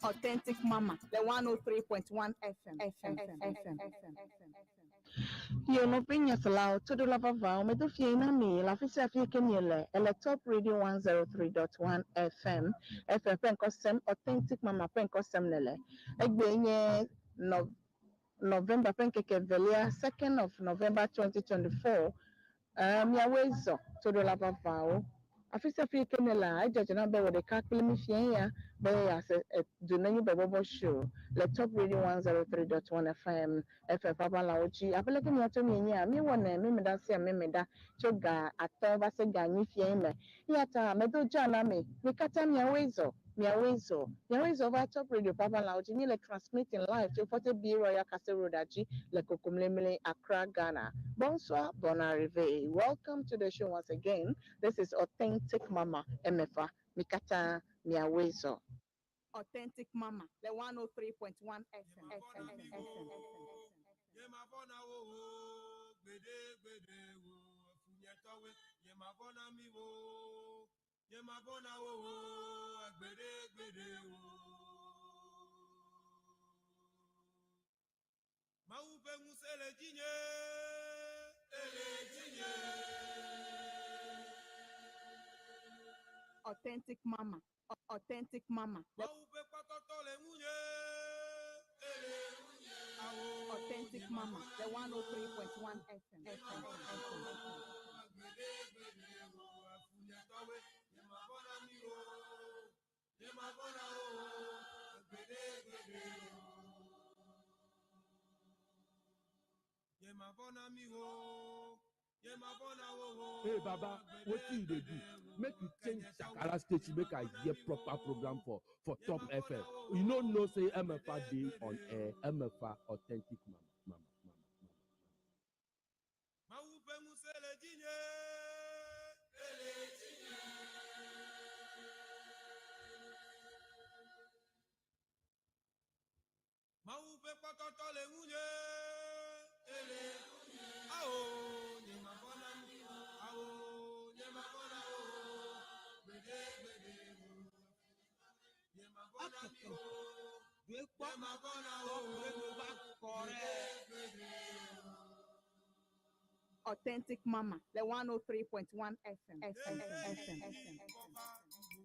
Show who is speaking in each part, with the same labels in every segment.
Speaker 1: Authentic Mama, the 103.1 FM. FM, FM, FM, FM.
Speaker 2: Yo nɔƒe nye toɖola vavawo medo fie na mi le afi sia afi ke miele ele Top Radio 103.1 FM FM ƒe ŋkɔ sem Authentic Mama ƒe ŋkɔ sem nele. Egbe nye no November ƒe ŋkeke evelia, 2nd of November 2024. Miawoe zɔ toɖola vavawo. Afi sia afi ke nele edzɔdzɔ na be wɔ ɖeka kple mi fie ya be yease Dunenyo Bɔbɔbɔ show le Top Radio 103.1 FM FM ƒe aʋalawo dzi. Abe leke miatsɔ mienyea, míewɔnɛ mímeɖa sia mímeɖa tso ga 5 va se ga 4 fie me. Eya ta medo dza na mi, mi katã miawoe zɔ, miawoe zɔ, miawoe zɔ va Top Radio ƒe aʋalawo dzi. Míele transmitting live tso 40B Royal Castle Road dzi le Kokomlemle, Accra, Ghana. Bonsoir, bon arrivé. Welcome to the show once again. This is Authentic Mama MFA. Mi katã miawoe zɔ.
Speaker 1: Authentic Mama, the 103.1 FM. FM, FM, FM.
Speaker 3: Nye ma vɔ na wo o, gbede gbede wo, funyetɔwoe. Nye ma vɔ na mi wo, nye ma vɔ na wo o, gbede gbede wo. Mawu ƒe ŋusẽ le dzinye, ele dzinye.
Speaker 1: Authentic Mama, Authentic Mama, the
Speaker 3: Mawu ƒe kpɔtɔtɔ le ŋunye, ele ŋunye. Awo,
Speaker 1: Authentic
Speaker 3: nye ma
Speaker 1: Mama,
Speaker 3: vɔ na
Speaker 1: the
Speaker 3: mi wo.
Speaker 1: 103.1 FM. FM, FM, FM.
Speaker 3: Gbede gbede wo, funyetɔwoe. Nye ma vɔ na mi wo, nye ma vɔ na wo o, gbede gbede wo. Nye ma vɔ na mi wo, nye ma vɔ na wo o.
Speaker 4: Hey Baba, wetin you dey do? Make you change Shakara station make I hear proper program for Top FM. You no know say MFA dey on air, MFA Authentic Mama, Mama, Mama, Mama.
Speaker 3: Mawu ƒe ŋusẽ le dzinye, ele dzinye. Mawu ƒe kpɔtɔtɔ le ŋunye, ele ŋunye. Awo, nye ma vɔ na mi, awo, nye ma vɔ na wo, gbede gbede wo. Nye ma vɔ na mi wo, nye ma vɔ na wo, gbede gbede wo.
Speaker 1: Authentic Mama, the 103.1 FM. FM, FM, FM.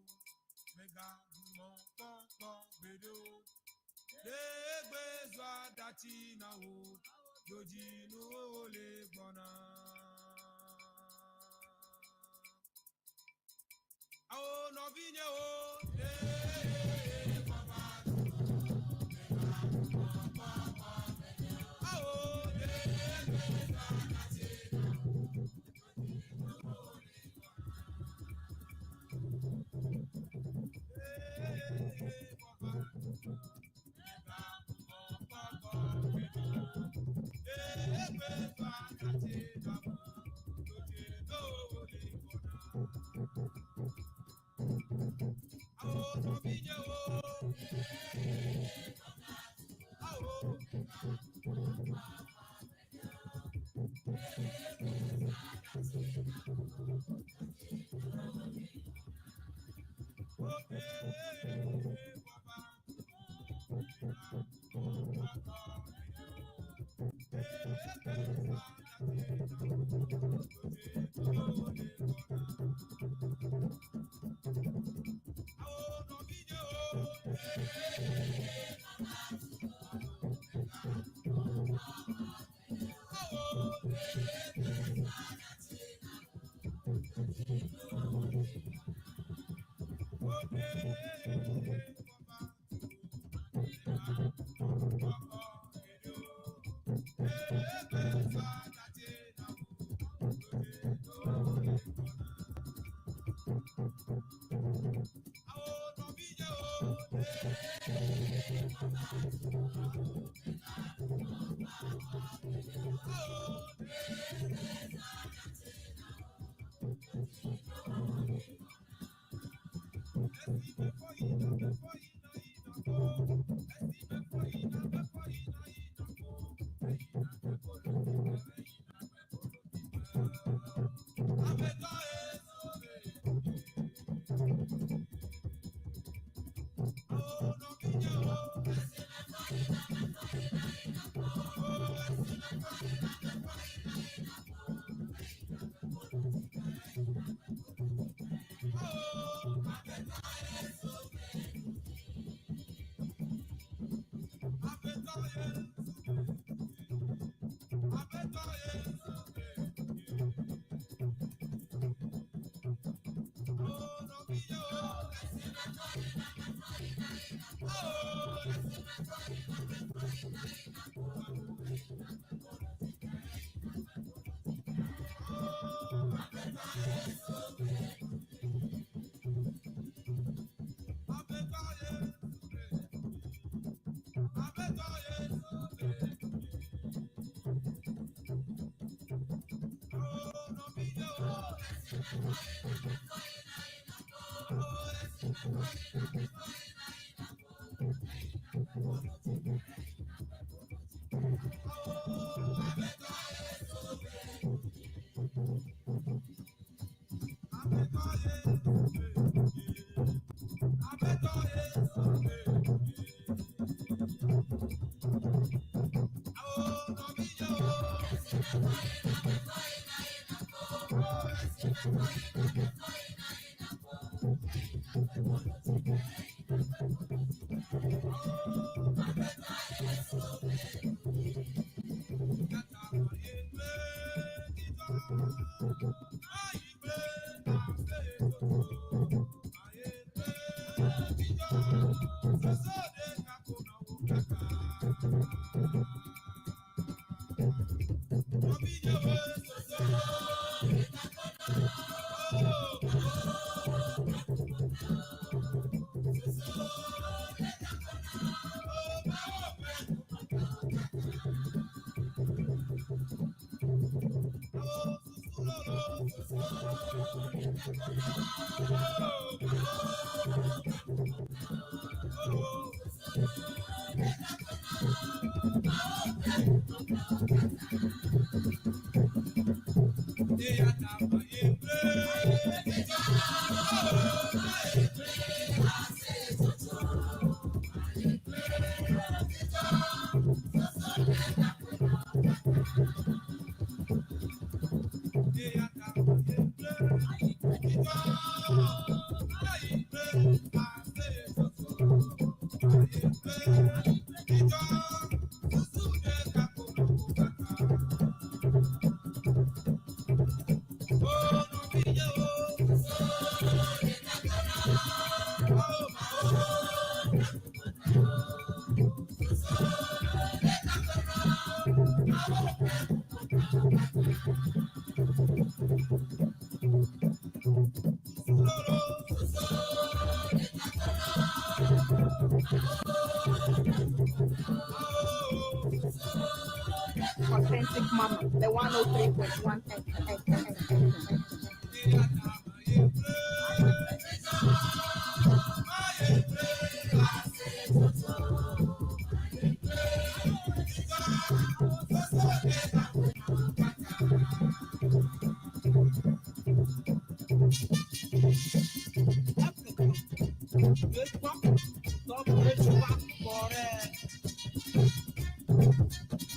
Speaker 3: Awo nɔvinye wo, awo
Speaker 1: Authentic Mama, the 103.1 FM.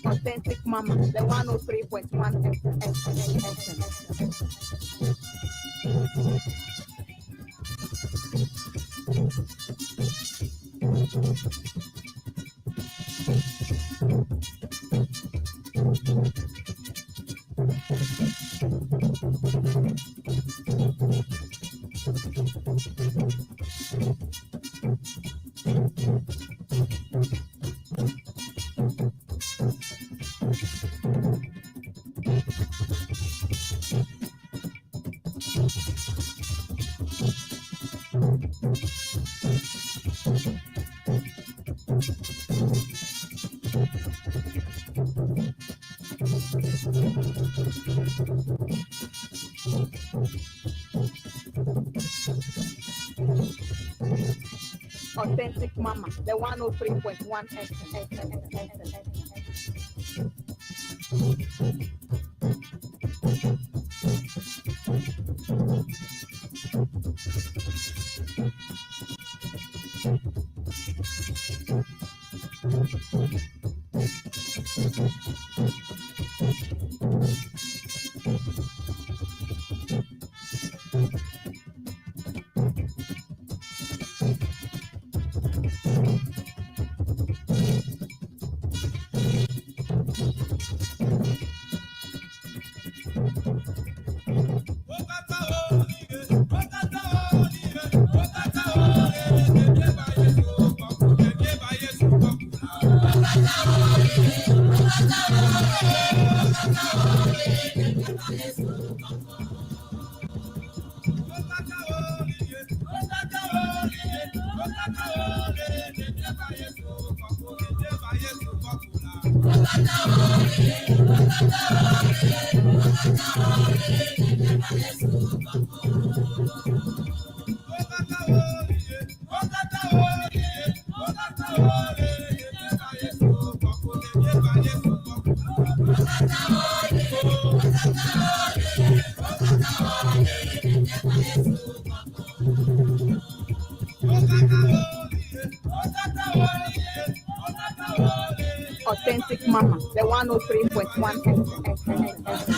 Speaker 1: Authentic Mama, the 103.1 FM. Authentic Mama, the 103.1 FM. Authentic Mama, the 103.1 FM.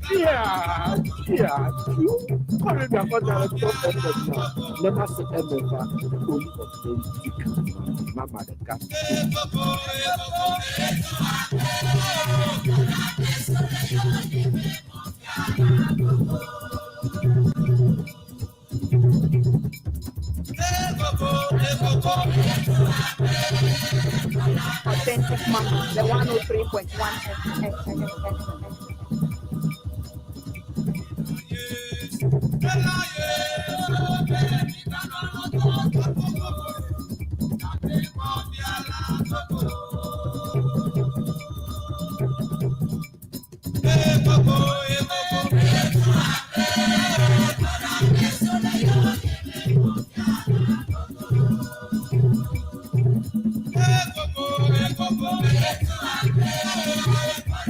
Speaker 4: Yeah, yeah, you currently are not top FM now. Never say MFA, only authentic mama. Mama the cat.
Speaker 1: Authentic Mama, the 103.1 FM.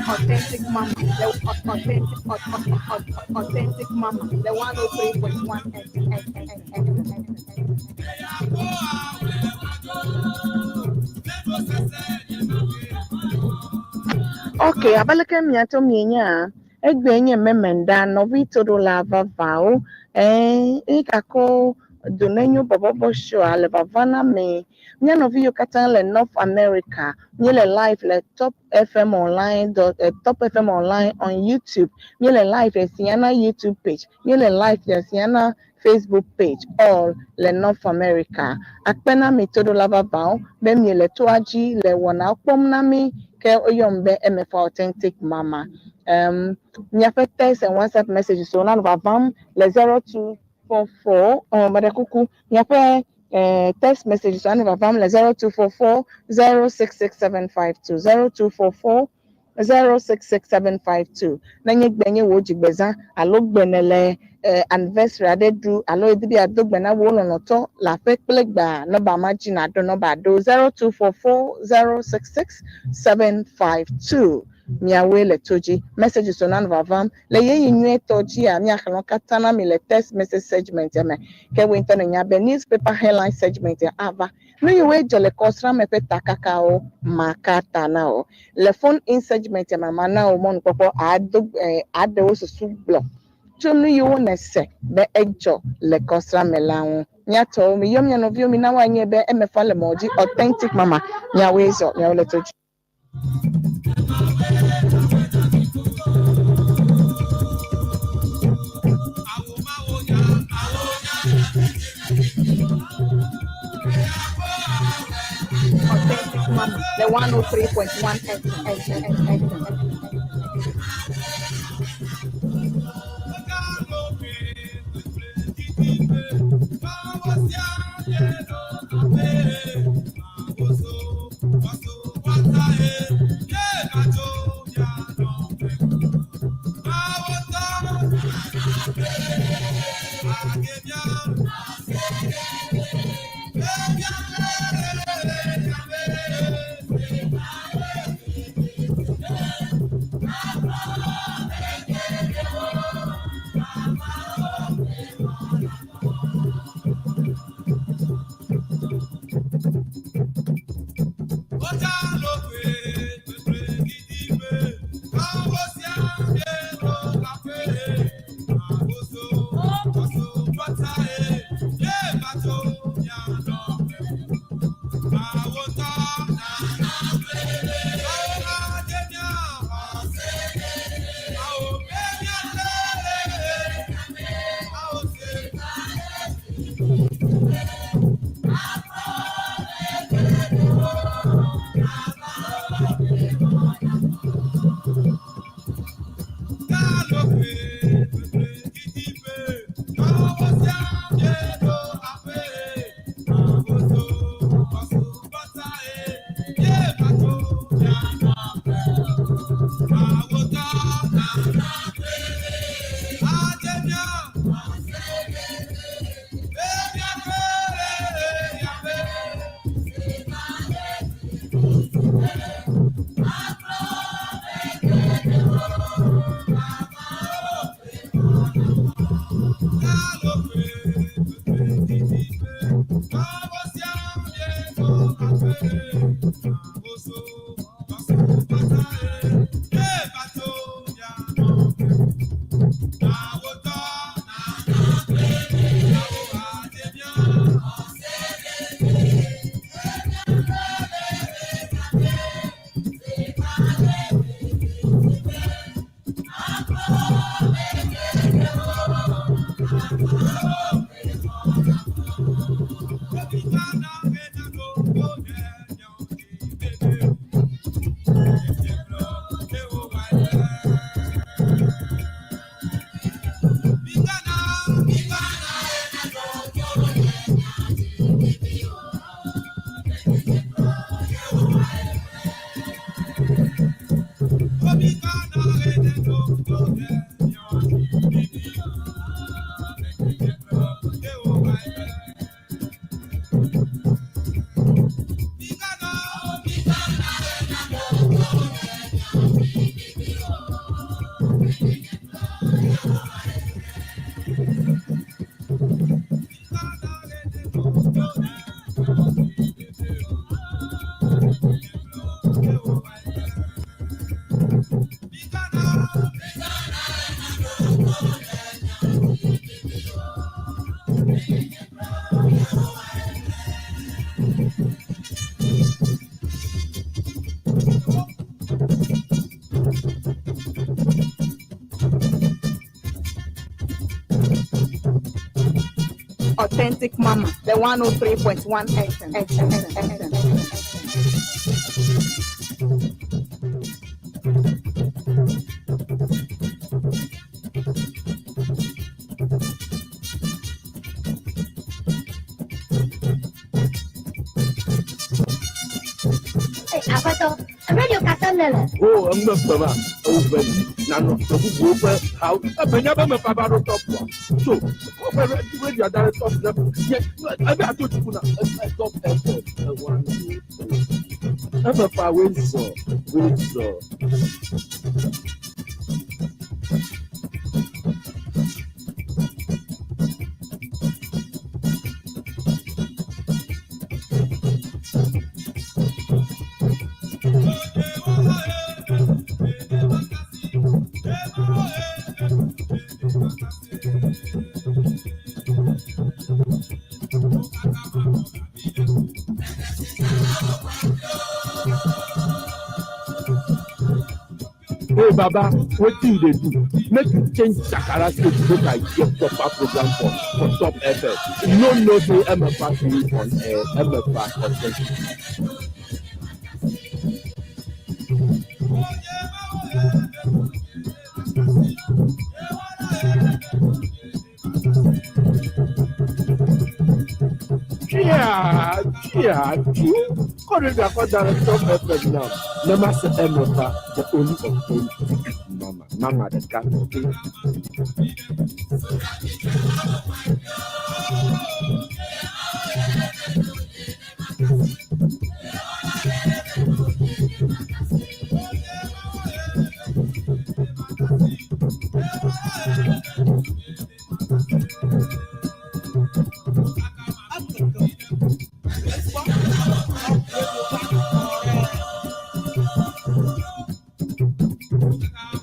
Speaker 1: Authentic Mama, the authentic, authentic Mama, the 103.1 FM.
Speaker 2: Ok, abaleke miatɔ mienya egbe nye memenda nɔvi toɖola vavawo ee ekako donenyo bɔbɔbɔ shoa le vava na me. Mía nɔvi yiwo katã le North America, míele live le Top FM online dot Top FM online on YouTube. Míele live le Siana YouTube page, míele live le Siana Facebook page all le North America. Akpe na mi toɖola vavawo be miele toa dzi le wɔnawo kpɔm na mí ke woyɔm be MFA Authentic Mama. Miaƒe text and WhatsApp messages wo nanɔ vavam le 0244 meɖe kuku miaƒe text messages wo anɔ vavam le 0244 066752 0244 066752. Nenye gbe nye wò dzigbezã alo gbe nèle anniversary aɖe ɖu alo edi be yeado gbe na wò lɔlɔ̃tɔ le aƒe kple gbea nɔba ma dzi nàɖo nɔba ɖo 0244 066752. Miawoe le to dzi. Messages wo nanɔ vavam le ɣeyiɣi nyuietɔ dzia míaxlẽ wo katã na mi le text message segment me. Ke wò ŋutɔ nènya be newspaper headline segment ava. Nu yiwoe dzɔ le kɔsrame ƒe takakawo maka ta na wò. Le phone in segment me mana wò mɔnukpɔkpɔ ado aɖe wò susu gblɔ tso nu yiwo nèse be edzɔ le kɔsrame la ŋu. Míatɔwo miyɔ mia nɔviwo mina woanye be MFA le mɔ dzi Authentic Mama miawoe zɔ miawo le to dzi.
Speaker 1: Authentic Mama, the 103.1 FM. Authentic Mama, the 103.1 FM. FM, FM, FM.
Speaker 5: Hey, Aƒetɔ, radio ka sem nèle?
Speaker 4: O eme ƒe ma ewu ƒe nanɔ bubuwo ƒe hawo ebe nya be me fa va ɖo tɔpua so woƒe radio da ɖe tɔp ne nye ebe ato dziku na ebe tɔp ɛfɛ ewa eme fa woe zɔ woe zɔ. Hey Baba, wetin you dey do? Make you change Shakara state make I hear proper program for for Top FM. You no know say MFA dey on air, MFA authentic. Chia, chia, chia. Kɔ radio akɔ da ɖe Top FM now. Ne ma se MFA, the only authentic mama. Mama ɖeka, okay?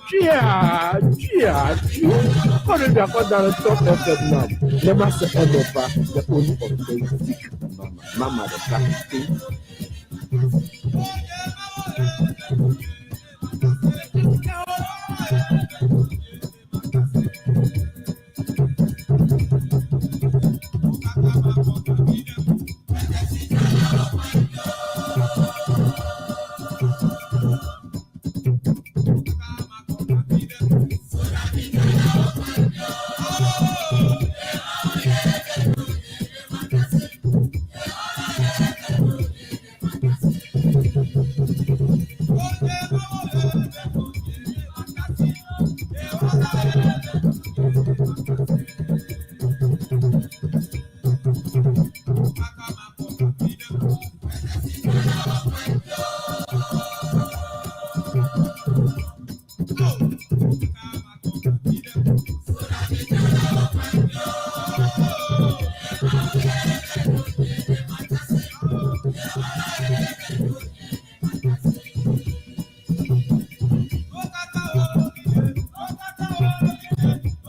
Speaker 4: Tria, tria, tria. Kɔ radio akɔ da ɖe Top FM now. Ne ma se MFA, the only authentic mama. Mama ɖeka, okay?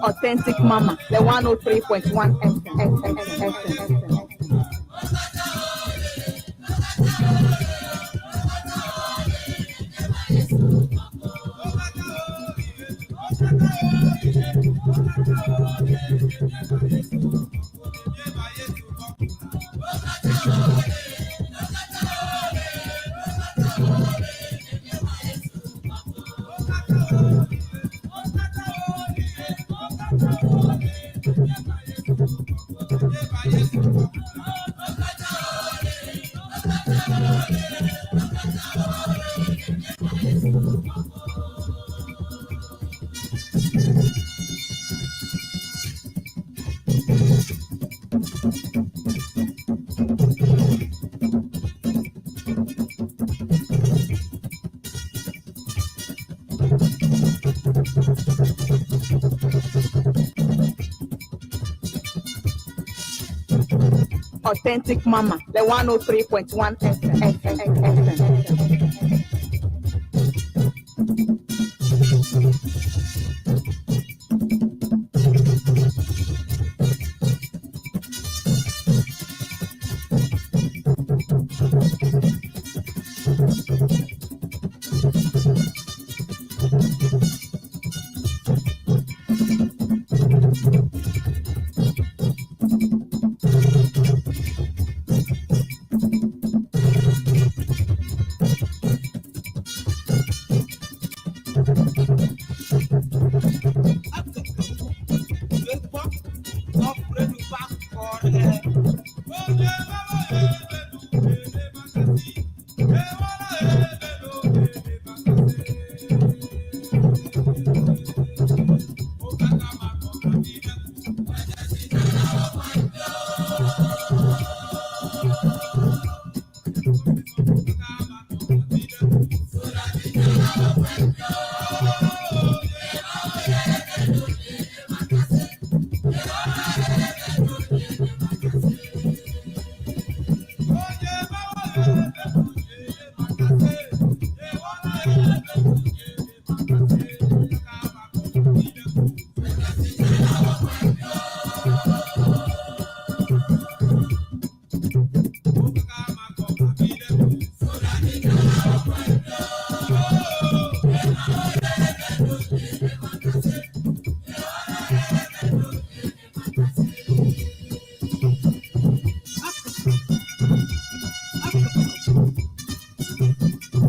Speaker 1: Authentic Mama, the 103.1 FM. FM, FM, FM. Authentic Mama, the 103.1 FM. FM, FM,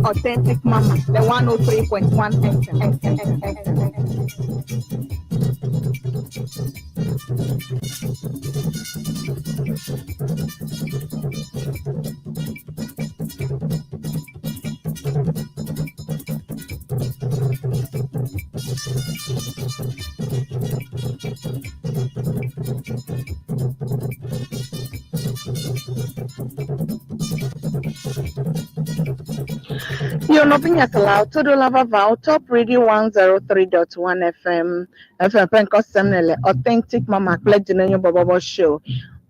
Speaker 1: Authentic Mama, the 103.1 FM. FM, FM, FM.
Speaker 2: Yo nɔvinye toɖola vavãwo Top Radio 103.1 FM FM ƒe ŋkɔ sem ne le Authentic Mama kple Dzinenyo Bɔbɔbɔ Show.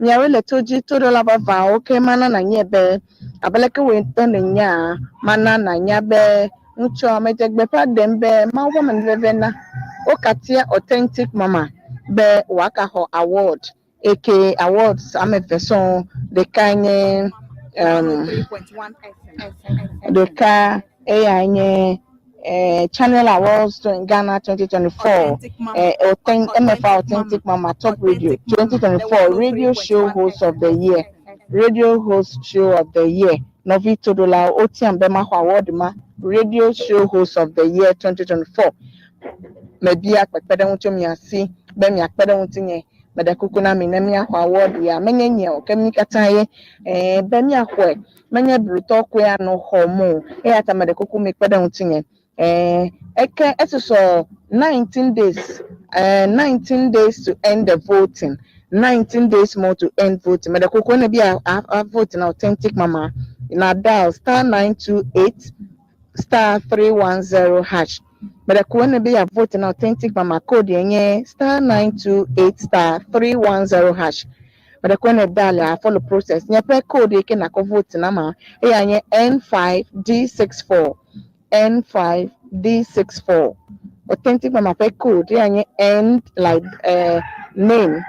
Speaker 2: Miawoe le to dzi toɖola vavãwo ke mana nanye be abe leke wòe ŋutɔ nènyaa mana nanya be ŋutsua medze gbeƒã ɖem be Mawu ƒe amenuveve na wokatia Authentic Mama be wòagaxɔ award aka awards ame eve sɔŋ ɖeka nye
Speaker 1: 103.1 FM.
Speaker 2: ɖeka eya nye Channel Awards in Ghana 2024
Speaker 1: Authentic Mama.
Speaker 2: MFA Authentic Mama Top Radio 2024 Radio Show Host of the Year Radio Host Show of the Year Nɔvi Todola Otiam be maxɔ award ma Radio Show Host of the Year 2024 mebia kpekpeɖeŋu tso mia si be miakpe ɖe ŋutinye meɖe kuku na mi ne míaxɔ award ya menye nye o ke mí katã ye be míaxɔe menye blutɔ koe anɔ xɔm o eya ta meɖe kuku mi kpe ɖe ŋutinye eke esusɔ 19 days 19 days to end the voting 19 days more to end voting meɖe kuku ne bi a vote na authentic mama na dial *928 *310 hash meɖe kuku ne bi a vote na authentic mama code yɛ nye *928 *310 hash meɖe kuku ne dial a follow process nye ƒe code yi ke nakɔ vote na ma eya nye N5D64 N5D64 authentic mama ƒe code eya nye N like name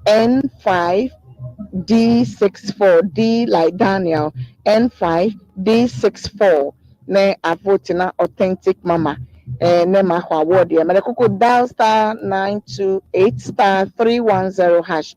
Speaker 2: N5D64 D like Daniel N5D64 ne a vote na authentic mama ne ma xɔ award yɛ meɖe kuku dial *928 *310 hash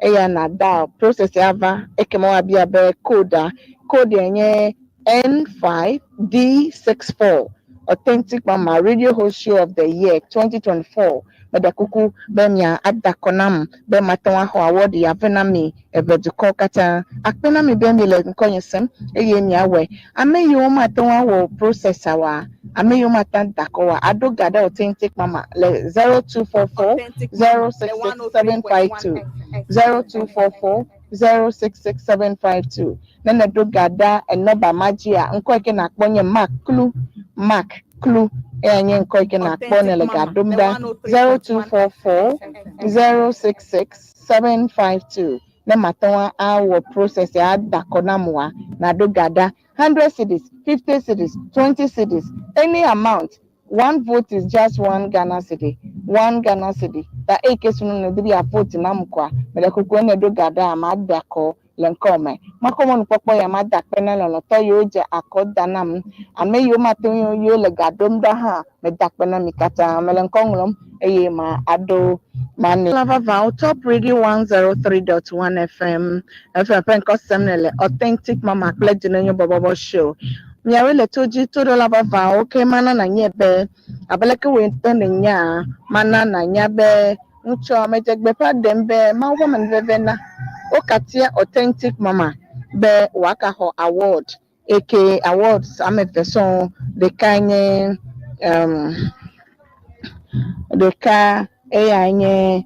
Speaker 2: eya na dial process ya va ekema woabia be code a code yɛ nye N5D64 Authentic Mama Radio Host Show of the Year 2024 meɖe kuku be mia ada kɔ nam be mate ŋu axɔ award ya ve na mi eve dukɔ katã akpe na mi be mi le ŋkɔnye sem eye miawɔe ame yiwo mate ŋu awɔ process wa ame yiwo mate ŋu da kɔ wa aɖo ga ɖe Authentic Mama le 0244
Speaker 1: Authentic Mama.
Speaker 2: 066752 0244 066752 ne neɖo ga ɖa enɔba ma dzia ŋkɔ yi ke nakpɔ nye Mark Klu Mark Klu eya nye ŋkɔ yi ke nakpɔ ne le ga ɖom ɖa 0244 066752 ne mate ŋu awɔ process ya ada kɔ nam wa naɖo ga ɖa 100 cedis 50 cedis 20 cedis any amount one vote is just one Ghana cedi one Ghana cedi ta eyi ke sunu ne di bi a vote nam kɔa mele kuku ne ɖo ga ɖa ma da kɔ le ŋkɔ me makɔ mɔnukpɔkpɔ ya ma da akpe na lɔlɔtɔ yiwo dze akɔ da nam ame yiwo mate ŋu yiwo le ga ɖom ɖa hã meda akpe na mi katã mele ŋkɔ ŋlɔm eye ma aɖo ma ne. La vavãwo Top Radio 103.1 FM FM ƒe ŋkɔ sem ne le Authentic Mama kple Dzinenyo Bɔbɔbɔ Show. Miawoe le to dzi toɖola vavãwo ke mana nanye be abe leke wòe ŋutɔ nènyaa mana nanya be ŋutsua medze gbeƒã ɖem be Mawu ƒe amenuveve na wokatia Authentic Mama be wòagaxɔ award aka awards ame eve sɔŋ ɖeka nye ɖeka eya nye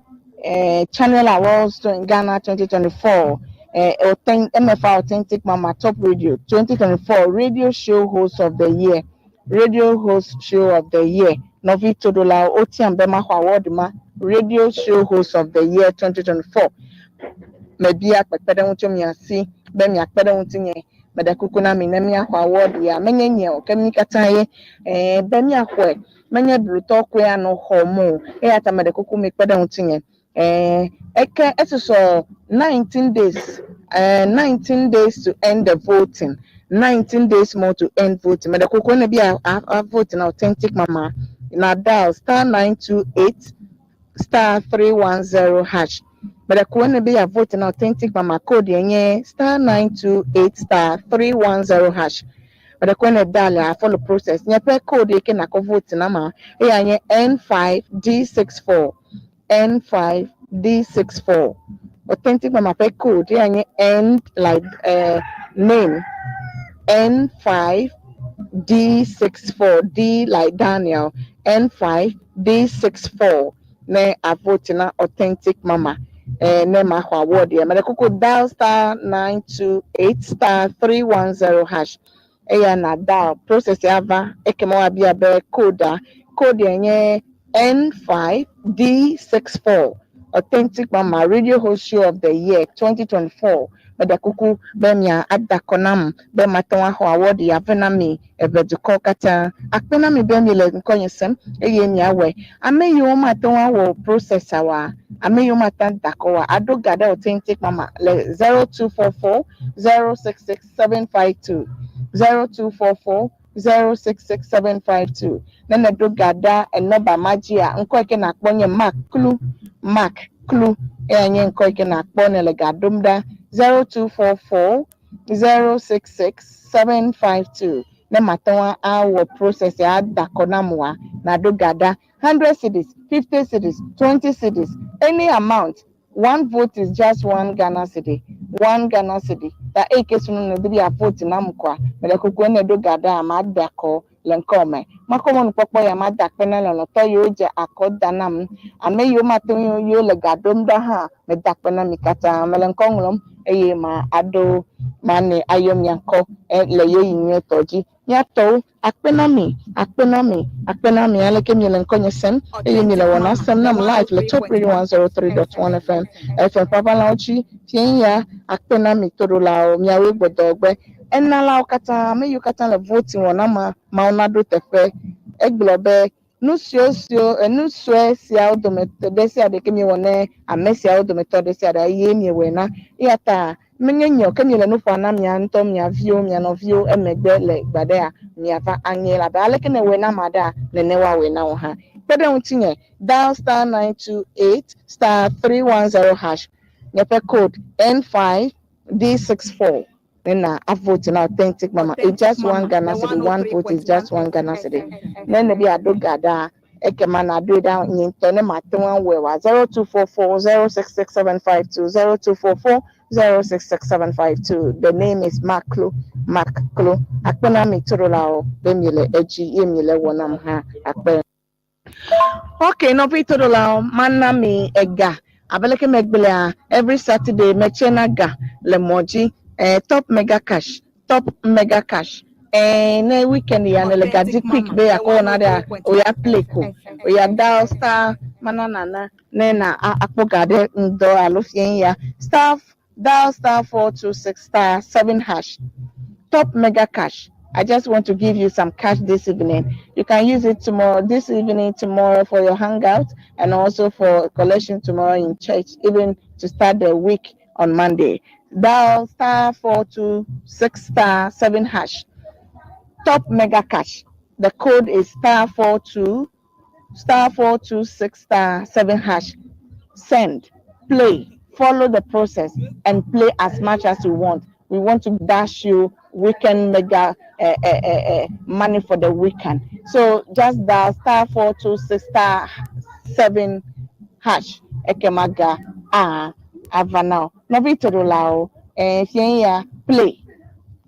Speaker 2: Channel Awards in Ghana 2024 MFA Authentic Mama Top Radio 2024 Radio Show Host of the Year Radio Host Show of the Year Nɔvi Todola Otiam be maxɔ award ma Radio Show Host of the Year 2024 mebia kpekpeɖeŋu tso mia si be miakpe ɖe ŋutinye meɖe kuku na mi ne míaxɔ award ya menye nye o ke mí katã ye be míaxɔe menye blutɔ koe anɔ xɔm o eya ta meɖe kuku mi kpe ɖe ŋutinye eke esusɔ 19 days 19 days to end the voting 19 days more to end voting meɖe kuku ne bi a vote na authentic mama na dial *928 *310 hash meɖe kuku ne bi a vote na authentic mama code yɛ nye *928 *310 hash meɖe kuku ne dial a follow process nye ƒe code yi ke nakɔ vote na ma eya nye N5D64 N5D64 authentic mama ƒe code eya nye N like name. N5 D64 D like Daniel N5 D64 ne a vote na authentic mama eh, ne ma xɔ award yɛ mele kuku dial star 928 star 310 hash eya na dial process ya va ekema woabia be code a code yɛ nye N5D64 Authentic Mama Radio Host Show of the Year 2024 meɖe kuku be mia ada kɔ nam be mate ŋu axɔ award ya vɛ na mi eve dukɔwo katã. Akpe na mi be miele ŋkɔnye sem eye miawɔe. Ame yiwo mate ŋu awɔ process oa, ame yiwo mate ŋu ada kɔ oa, aɖo ga ɖe Authentic Mama le 0244 066 752 0244 066 752. Ne nèɖo ga ɖa enɔba ma dzia, ŋkɔ yi ke nakpɔ nye Mark Klu, Mark Klu eya nye ŋkɔ yi ke nakpɔ ne le ga ɖom ɖa 0244 066 752. Ne mate ŋu awɔ process ya ada kɔ nam oa, naɖo ga ɖa 100 cedis, 50 cedis, 20 cedis, any amount. One vote is just one Ghana cedi. One Ghana cedi. Ta eyi ke sunu ne di be vote nam koa, mele kuku ene ɖo ga ɖa ma da kɔ le ŋkɔ me. Makɔ mɔnukpɔkpɔ ya ma da akpe na lɔlɔ̃tɔ yiwo dze akɔ da nam. Ame yiwo mate ŋu yiwo le ga ɖom ɖa hã meda akpe na mi katã. Mele ŋkɔ ŋlɔm eye ma aɖo ma ne ayɔ mia ŋkɔ eh, le ɣeyiɣi nyuietɔ dzi. Miatɔwo akpe na mi, akpe na mi, akpe na mi aleke miele ŋkɔnye sem eye miele wɔna sem nam live le Top Radio 103.1 FM FM ƒe dzi fie ya akpe na mi toɖolawo miawoe gbɔdɔgbe enalawo katã ame yiwo katã le voting wɔna ma mawo naɖo teƒe egblɔ be nu siwo siwo enu sue siawo dometɔ ɖe sia ɖe ke miewɔ ne ame siawo dometɔ ɖe sia ɖe ye miewɔe na eya ta menye nye o ke miele nu ƒoa na mia ŋutɔ mia viwo mia nɔviwo emegbe le gbaɖea miava aŋe labe aleke ne wɔe na ame aɖea nene woawɔe na wo hã kpe ɖe ŋutinye dial star 928 star 310 hash nye ƒe code N5D64 ne a vote na authentic mama it's just one Ghana cedi one vote is just one Ghana cedi ne ne bi aɖo ga ɖa ekema na ɖoe ɖa nye ŋutɔ ne mate ŋu awɔe wa 0244 066 752 0244 066 752 the name is Mark Klu Mark Klu akpe na mi toɖolawo be miele edzi ye miele wɔ nam hã akpe. Okay, nɔvi toɖolawo mana mi ega abe leke megblɔa every Saturday metsena ga le mɔ dzi eh, top mega cash top mega cash eh, ne weekend ya ne le ga di quick be yakɔ wɔna ɖea oya play ko oya dial star mana nana ne na akpɔ ga ɖe ŋdɔ alo fie ya star dial star 426 star 7 hash top mega cash I just want to give you some cash this evening. You can use it tomorrow, this evening, tomorrow for your hangout, and also for collection tomorrow in church, even to start the week on Monday. Dial star 426 star 7 hash. Top mega cash. The code is star 42 star 426 star 7 hash. Send, play, follow the process, and play as much as you want. We want to dash you weekend mega money for the weekend. So just dial star 426 star 7 hash. Ekemaga ah ava now. Nɔvi toɖolawo eh fie play.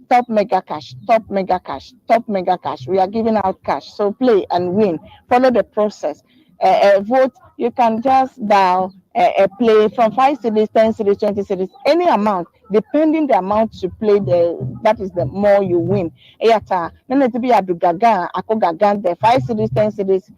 Speaker 2: Top mega cash, top mega cash, top mega cash. We are giving out cash. So play and win. Follow the process. Vote, you can just dial play from 5 cedis, 10 cedis, 20 cedis, any amount, depending the amount you play, the that is the more you win. Eyata, nene ti bi adu gaga, ako gaga the 5 cedis, 10 cedis,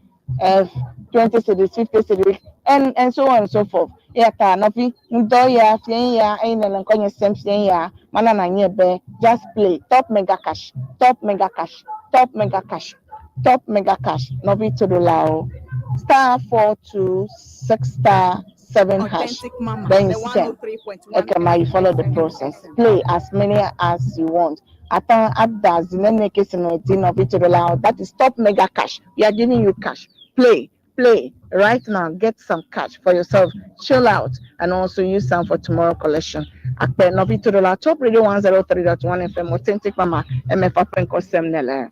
Speaker 2: 20 cedis, 50 cedis, and so on and so forth. Eyata, nɔvi, ŋdɔ ya, fie ya, eyi ne le ŋkɔnye sem fie ya, mana na nye be, just play, top mega cash, top mega cash, top mega cash, top mega cash, nɔvi toɖolawo. Star 426 star 7 hash.
Speaker 1: Authentic Mama,
Speaker 2: Then
Speaker 1: the
Speaker 2: you send.
Speaker 1: 103.1
Speaker 2: Ekema, you follow the process. Play as many as you want. Atan ada zinene kesino nɔvi toɖolawo. That is top mega cash. We are giving you cash. Play, play right now. Get some cash for yourself. Chill out and also use some for tomorrow collection. Akpe nɔvi toɖola Top Radio 103.1 FM Authentic Mama MFA Penko Semnele.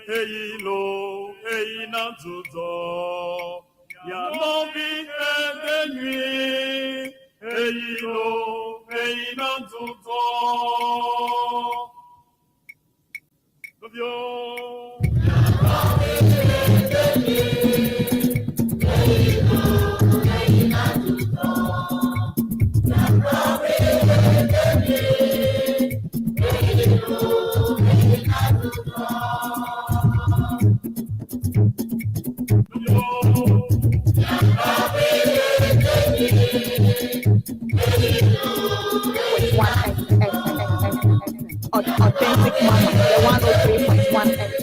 Speaker 6: Eyilo eyina dzudzɔ yanɔvi edenyui eyilo
Speaker 1: Authentic Mama, the 103.1 FM.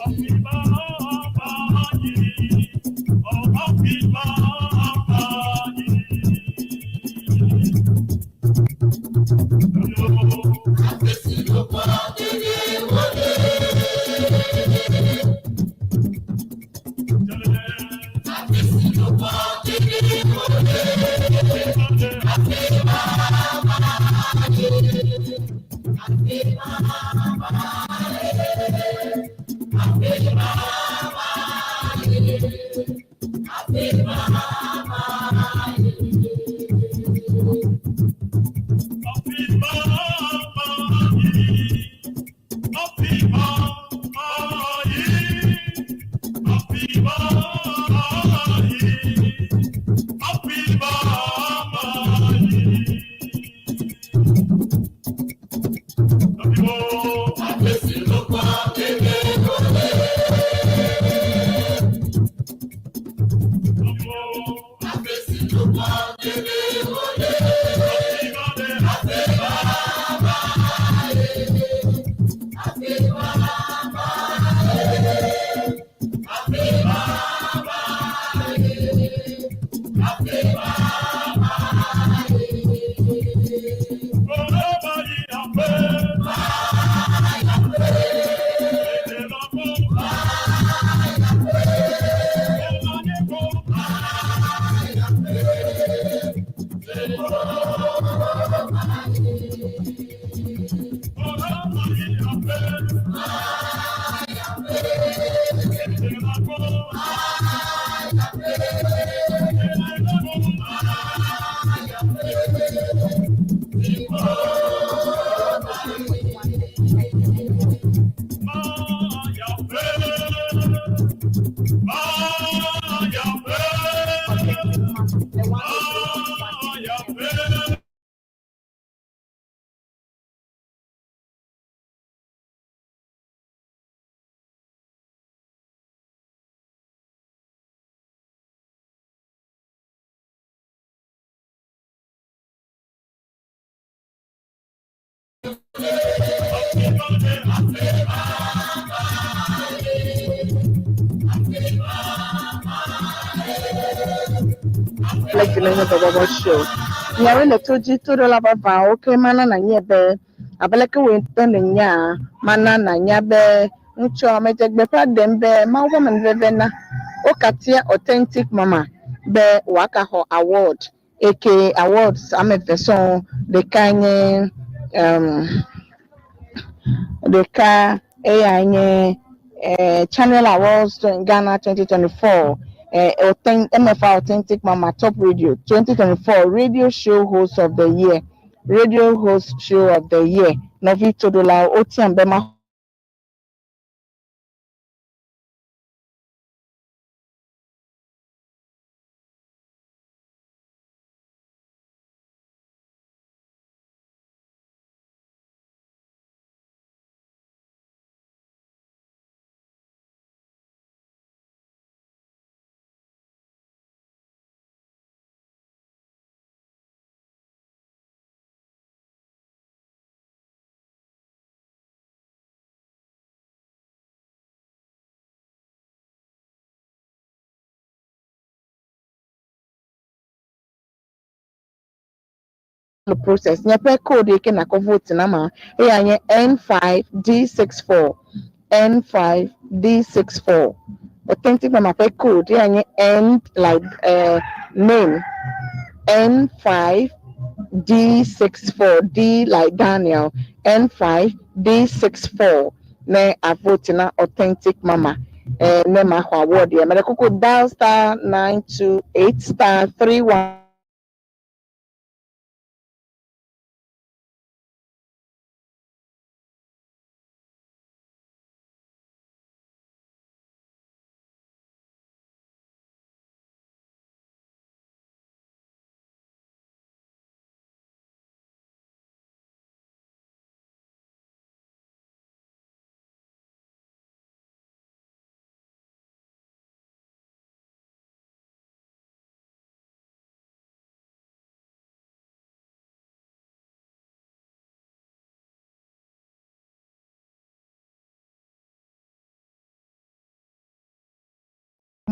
Speaker 1: Authentic Mama, the 103.1 FM.
Speaker 2: Like the name of the Baba Show. Miawoe le to dzi toɖola vavãwo ke mana nànyae be abe leke wòe ŋutɔ nènyaa, mana nànya be ŋutsua medze gbeƒã ɖem be Mawu ƒe amenuveve na wokatia Authentic Mama be wòagaxɔ award eke awards ame eve sɔŋ. Ɖekae nye um, ɖeka eyae nye Channel Awards Ghana 2024, MFA Authentic Mama Top Radio 2024 Radio Show Host of the Year, Radio Host Show of the Year. Nɔvi toɖolawo, wotiam be maxɔ process. Nye ƒe code yi ke nakɔ vote na ma eya nye N5D64 N5D64. Authentic Mama ƒe code eya nye N like name N5D64 D like Daniel N5D64 ne a vote na Authentic Mama ne maxɔ award ya. Mele kuku dial star 928 star 31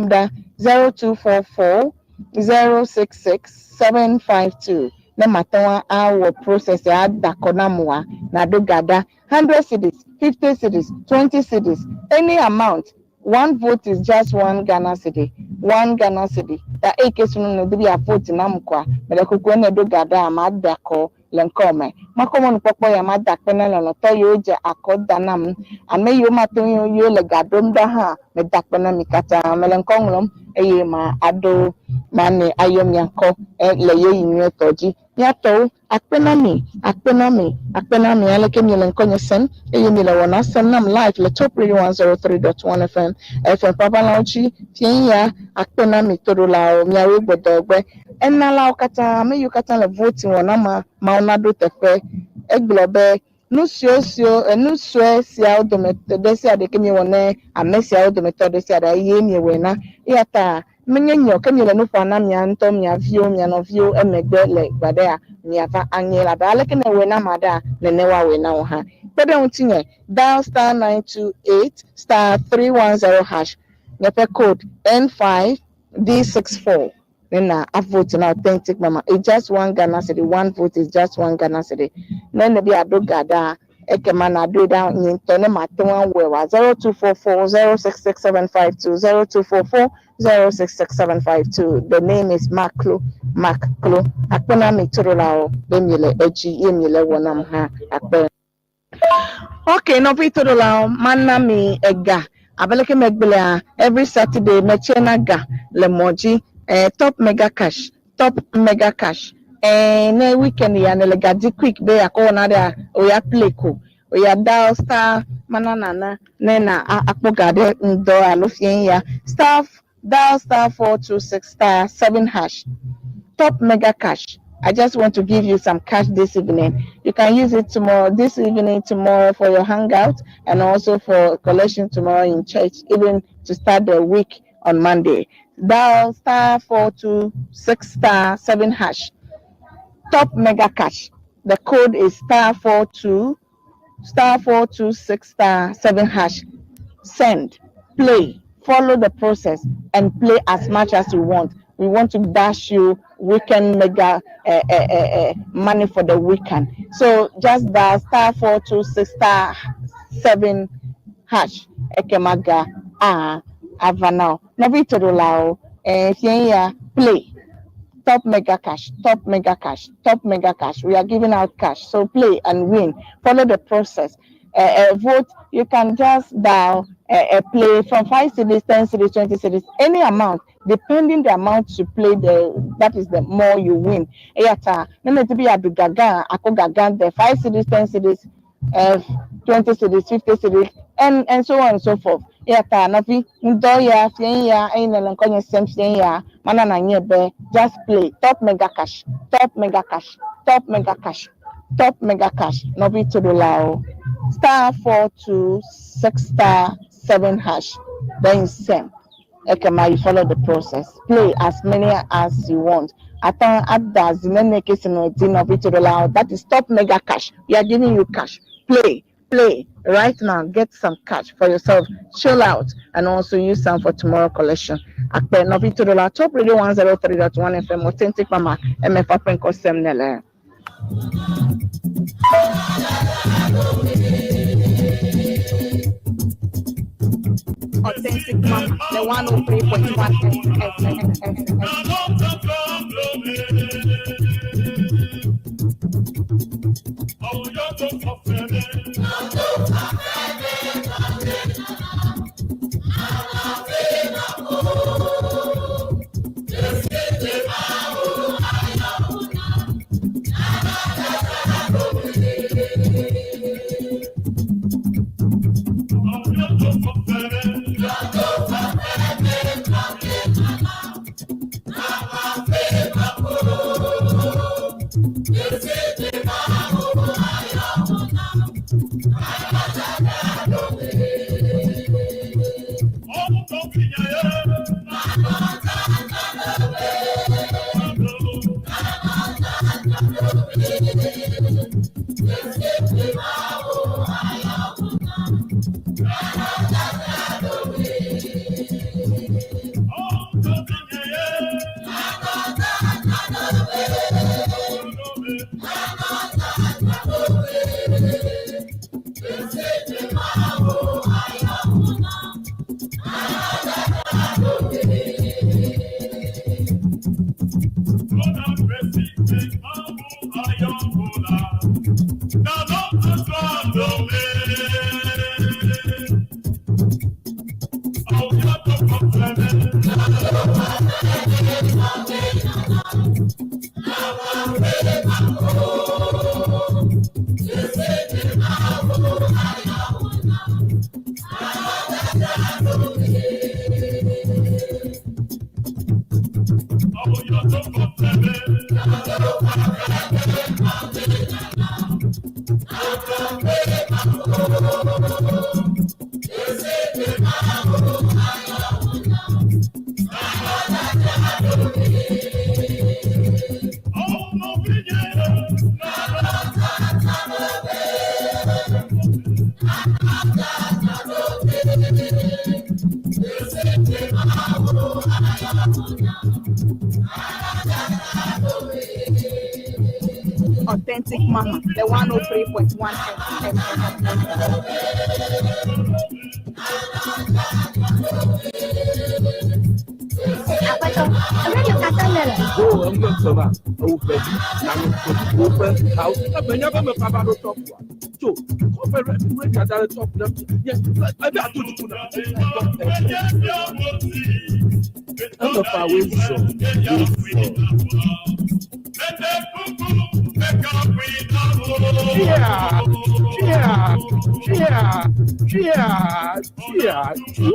Speaker 2: ɖa 0244 066 752 ne mate ŋu awɔ process ya ada kɔ nam wa naɖo ga ɖa 100 cedis, 50 cedis, 20 cedis, any amount. One vote is just one Ghana cedi, one Ghana cedi. Ta eyi ke sunu ne di be vote nam koa, mele kuku ene ɖo ga ɖa ma da kɔ le ŋkɔ me. Makɔ mɔnukpɔkpɔ ya ma da akpe na lɔlɔ̃tɔ yiwo dze akɔ da nam. Ame yiwo mate ŋu yiwo le ga ɖom ɖa hã meda akpe na mi katã. Mele ŋkɔ ŋlɔm eye ma aɖo ma ne ayɔ mia ŋkɔ le ɣeyiɣi nyuietɔ dzi. Miatɔwo akpe na mi, akpe na mi, akpe na mi aleke miele ŋkɔnye sem eye miele wɔna sem nam live le Top Radio 103.1 FM FM ƒe aʋalawo dzi fie ya akpe na mi toɖolawo miawoe gbɔdɔgbe enalawo katã ame yiwo katã le vote wɔna ma mawo naɖo teƒe egblɔ be nu siwo siwo nu sue siawo dometɔ ɖe sia ɖe ke miewɔ ne ame siawo dometɔ ɖe sia ɖe ye miewɔe na eya ta menye nye o ke miele nu ƒom na mia ŋutɔ mia viwo mia nɔviwo emegbe le gbaɖea miava aŋe labe aleke ne wɔe na ame aɖea nene woawɔe na wo hã kpe ɖe ŋutinye dial star 928 star 310 hash nye ƒe code N5D64 ne na vote na Authentic Mama. It's just one Ghana cedi. One vote is just one Ghana cedi. Ne ne bi aɖo ga ɖa ekema na ɖoe ɖa nye ŋutɔ ne mate ŋu awɔe wa 0244 066752 0244 066752. The name is Maklo Maklo. Akpe na mi toɖolawo be miele edzi ye miele wɔ nam hã akpe. Okay, nɔvi toɖolawo mana mi ega abe leke megblɔa every Saturday metsena ga le mɔ dzi Top Mega Cash, Top Mega Cash. Ne weekend ya ne le ga di quick be yakɔ wɔna ɖea oya play ko oya dial star mana nana ne na akpɔ ga ɖe ŋdɔ alo fie ya star dial star 426 star 7 hash. Top Mega Cash. I just want to give you some cash this evening. You can use it tomorrow, this evening, tomorrow for your hangout and also for collection tomorrow in church, even to start the week on Monday. Dial star 426 star 7 hash. Top Mega Cash. The code is star 42 star 426 star 7 hash. Send, play, follow the process, and play as much as you want. We want to dash you weekend mega money for the weekend. So just dial *426 *7 hash. Ekemaga ah ava na wo. Nɔvi toɖolawo, fia ya play. Top mega cash, top mega cash, top mega cash. We are giving out cash. So play and win. Follow the process. Vote, you can just dial, play from 5 cedis, 10 cedis, 20 cedis, any amount, depending the amount you play, that is the more you win. Eya ta, ne meti bi adu gaga, ako gaga, the 5 cedis, 10 cedis, 20 cedis, 50 cedis, and so on and so forth. Eya ta, nɔvi, ŋdɔ ya, fia ya, eyi ne le ŋkɔnye sem fia ya, mana na nye be, just play, top mega cash, top mega cash, top mega cash, top mega cash, nɔvi toɖolawo. *426 *7 hash, then you send. Ekema, you follow the process. Play as many as you want. Atan ada zinene kesino di nɔvi toɖolawo. That is top mega cash. We are giving you cash. Play, play right now. Get some cash for yourself. Chill out and also use some for tomorrow collection. Akpe nɔvi toɖola, Top Radio 103.1 FM, Authentic Mama, MFA Penko Semnele.
Speaker 1: Authentic Mama, the 103.1 FM. Authentic Mama, the 103.1 FM.
Speaker 5: Aƒetɔ, radio katã nele.
Speaker 4: O ŋgbe sɔba, ewo ƒe vi, nanu wo ƒe hawo. Ebe nya be me fa va ɖo top wa. Tso, kɔfɛ rɛ rɛ da ɖe top na. Nye ebe ato duku na. Eme fa woe zɔ, woe zɔ. Chia, chia, chia, chia, chia, tsu.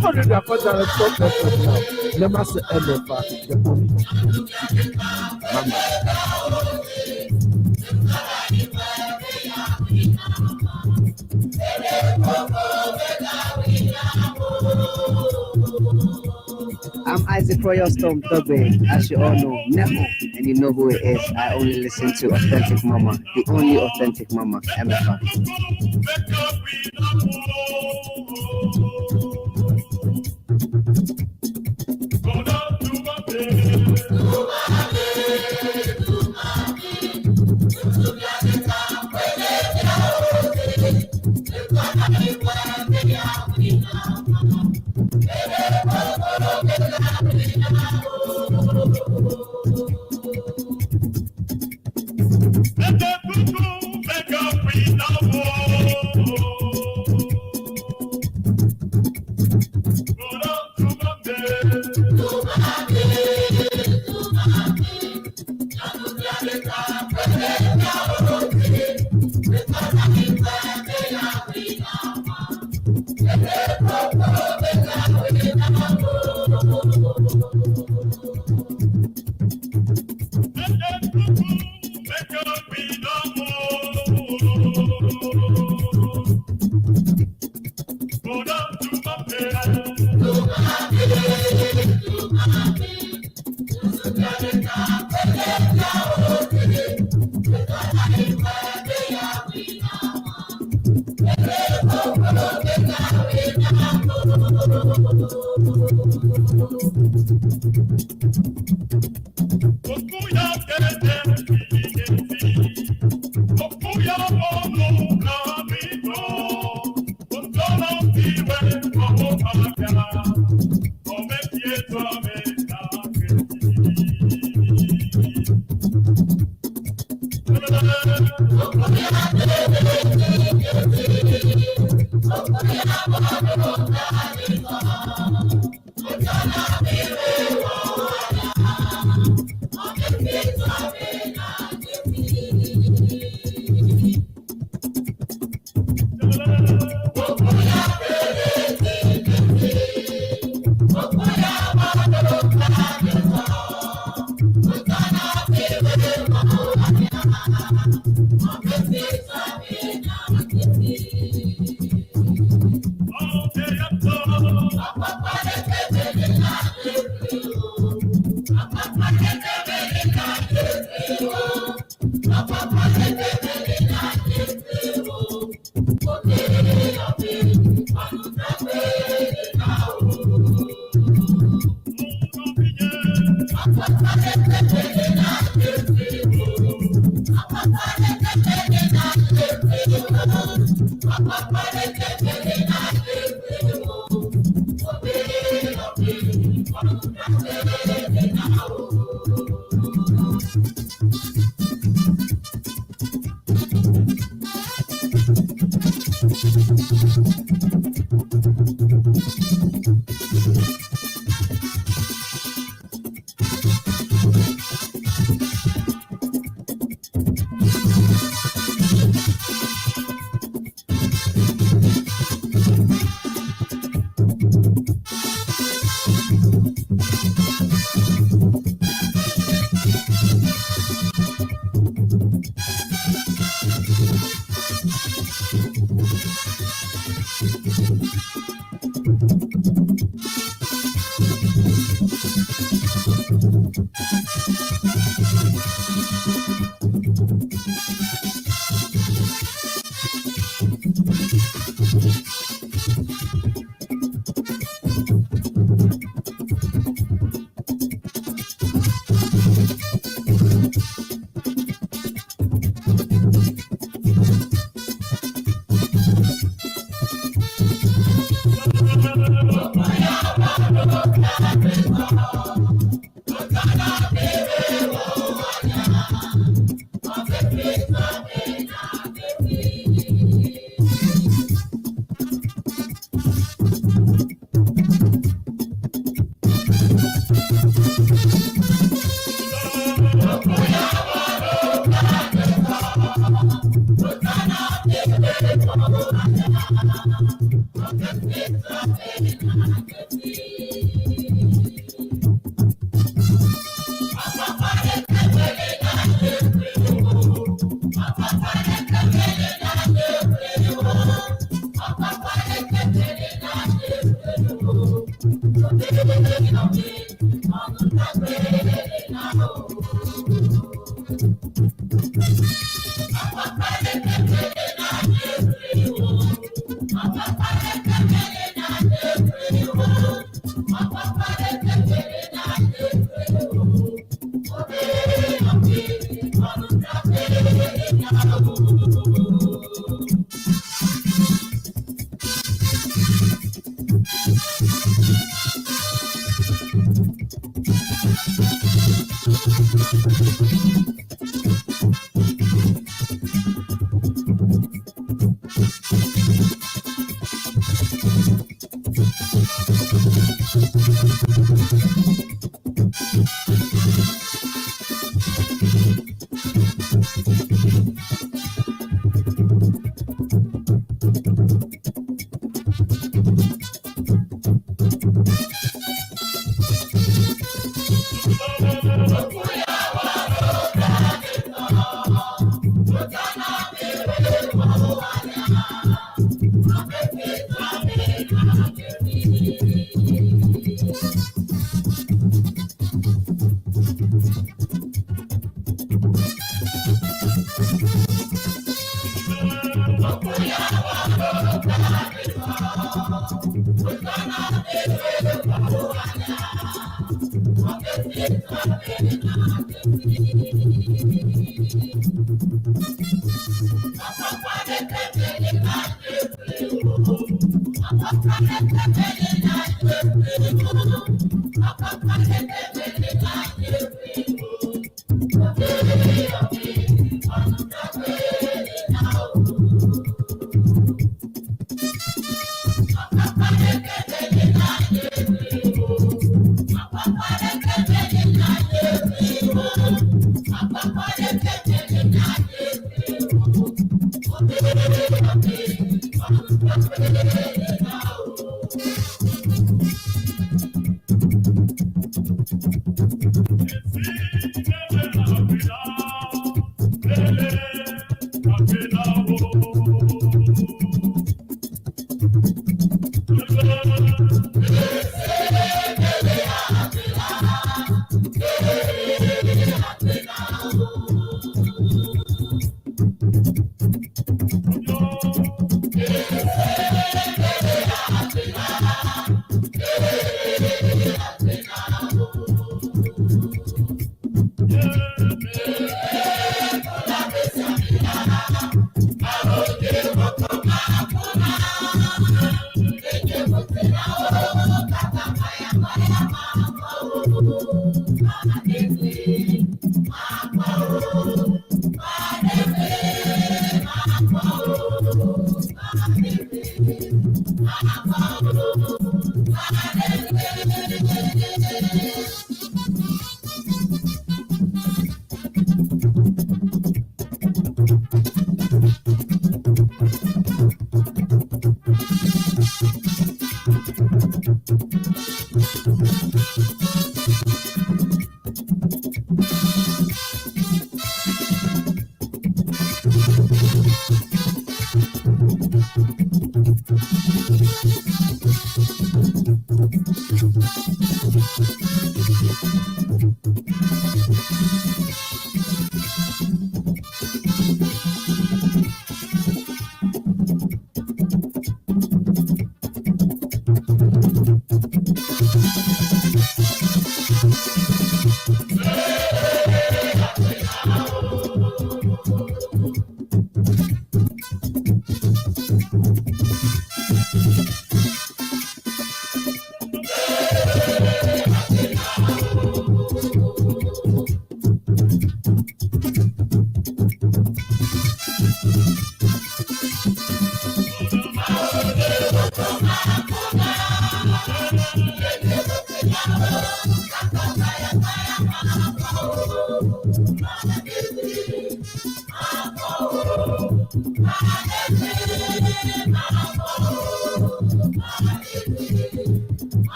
Speaker 4: Kɔdu da kɔ da ɖe top FM na. Ne ma se eme fa, the only mama.
Speaker 7: I'm Isaac Royal Storm Dugbe, as you all know, Nemo, and you know who it is. I only listen to Authentic Mama, the only Authentic Mama, MFA.
Speaker 3: Yeah.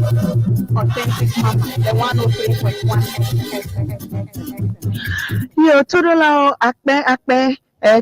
Speaker 1: Authentic Mama, the 103.1 FM.
Speaker 2: Yo, Todolao Akpe Akpe,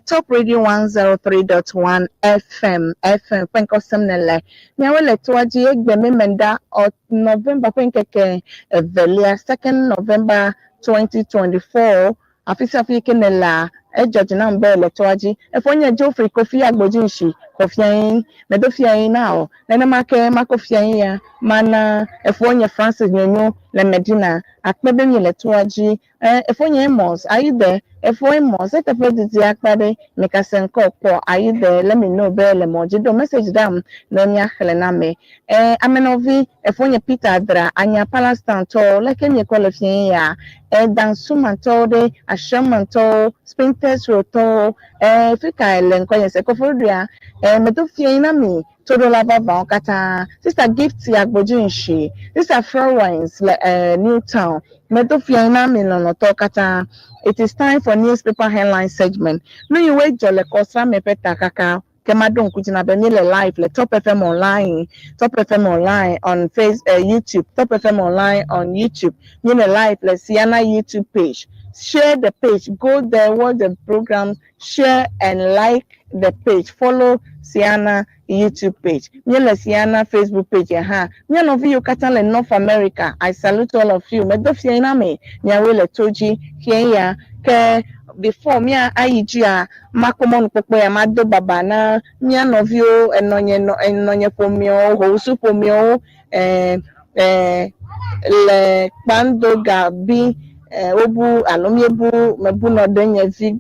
Speaker 2: Top Radio 103.1 FM, FM, Penko Semnele. Miawe le toa dzi egbe memenda ɔ November ƒe ŋkeke evelia, 2nd November 2024. Afi sia afi ke ne lea, edzɔ dzi nam be le toa dzi. Efɔ nye Geoffrey Kofi Agbodzi Kofi medo fia yi na o. Nenema ke mako fia yi ya, mana efɔ nye Francis Nyonyo le Medina. Akpe be mi le toa dzi. Efɔ nye Amos, Ayide, efɔ Amos, eteƒe didi akpa ɖe mikase ŋkɔ kpɔ Ayide, let me know be le mɔ dzi do message dam ne miaxlẽ na me. Amenɔvi, efɔ nye Peter Adra, Anya Palestine tɔwo, leke miekɔ le fia yi ya. Dansumatɔwo ɖe, Ashamatɔwo, Spintex Road tɔwo, fi ka le ŋkɔ nye se Koforidua, medo fia yi na mi toɖola vavãwo katã. Sister Gift Agbodzi Nshi, Sister Florence le New Town, medo fia yi na mi lɔlɔtɔwo katã. It is time for newspaper headline segment. Nu yiwoe dzɔ le kɔsra me ƒe takaka ke maɖo ŋku dzi na be míele live le Top FM online, Top FM online on Face, YouTube, Top FM online on YouTube. Míele live le Siana YouTube page. Share the page, go there, watch the program, share and like the page. Follow Siana YouTube page. Míele Siana Facebook page hã. Mía nɔvi yiwo katã le North America, I salute all of you. Medo fia yi na mi, miawoe le to dzi fia ya ke Before mía ayi dzia, makpɔ mɔnukpɔkpɔ ya mado baba na mía nɔviwo, enɔnye nɔ enɔnye ƒomewo, howusu ƒomewo, le Kpando Gabi, wobu alo míebu mebu nɔ ɖe nye vi,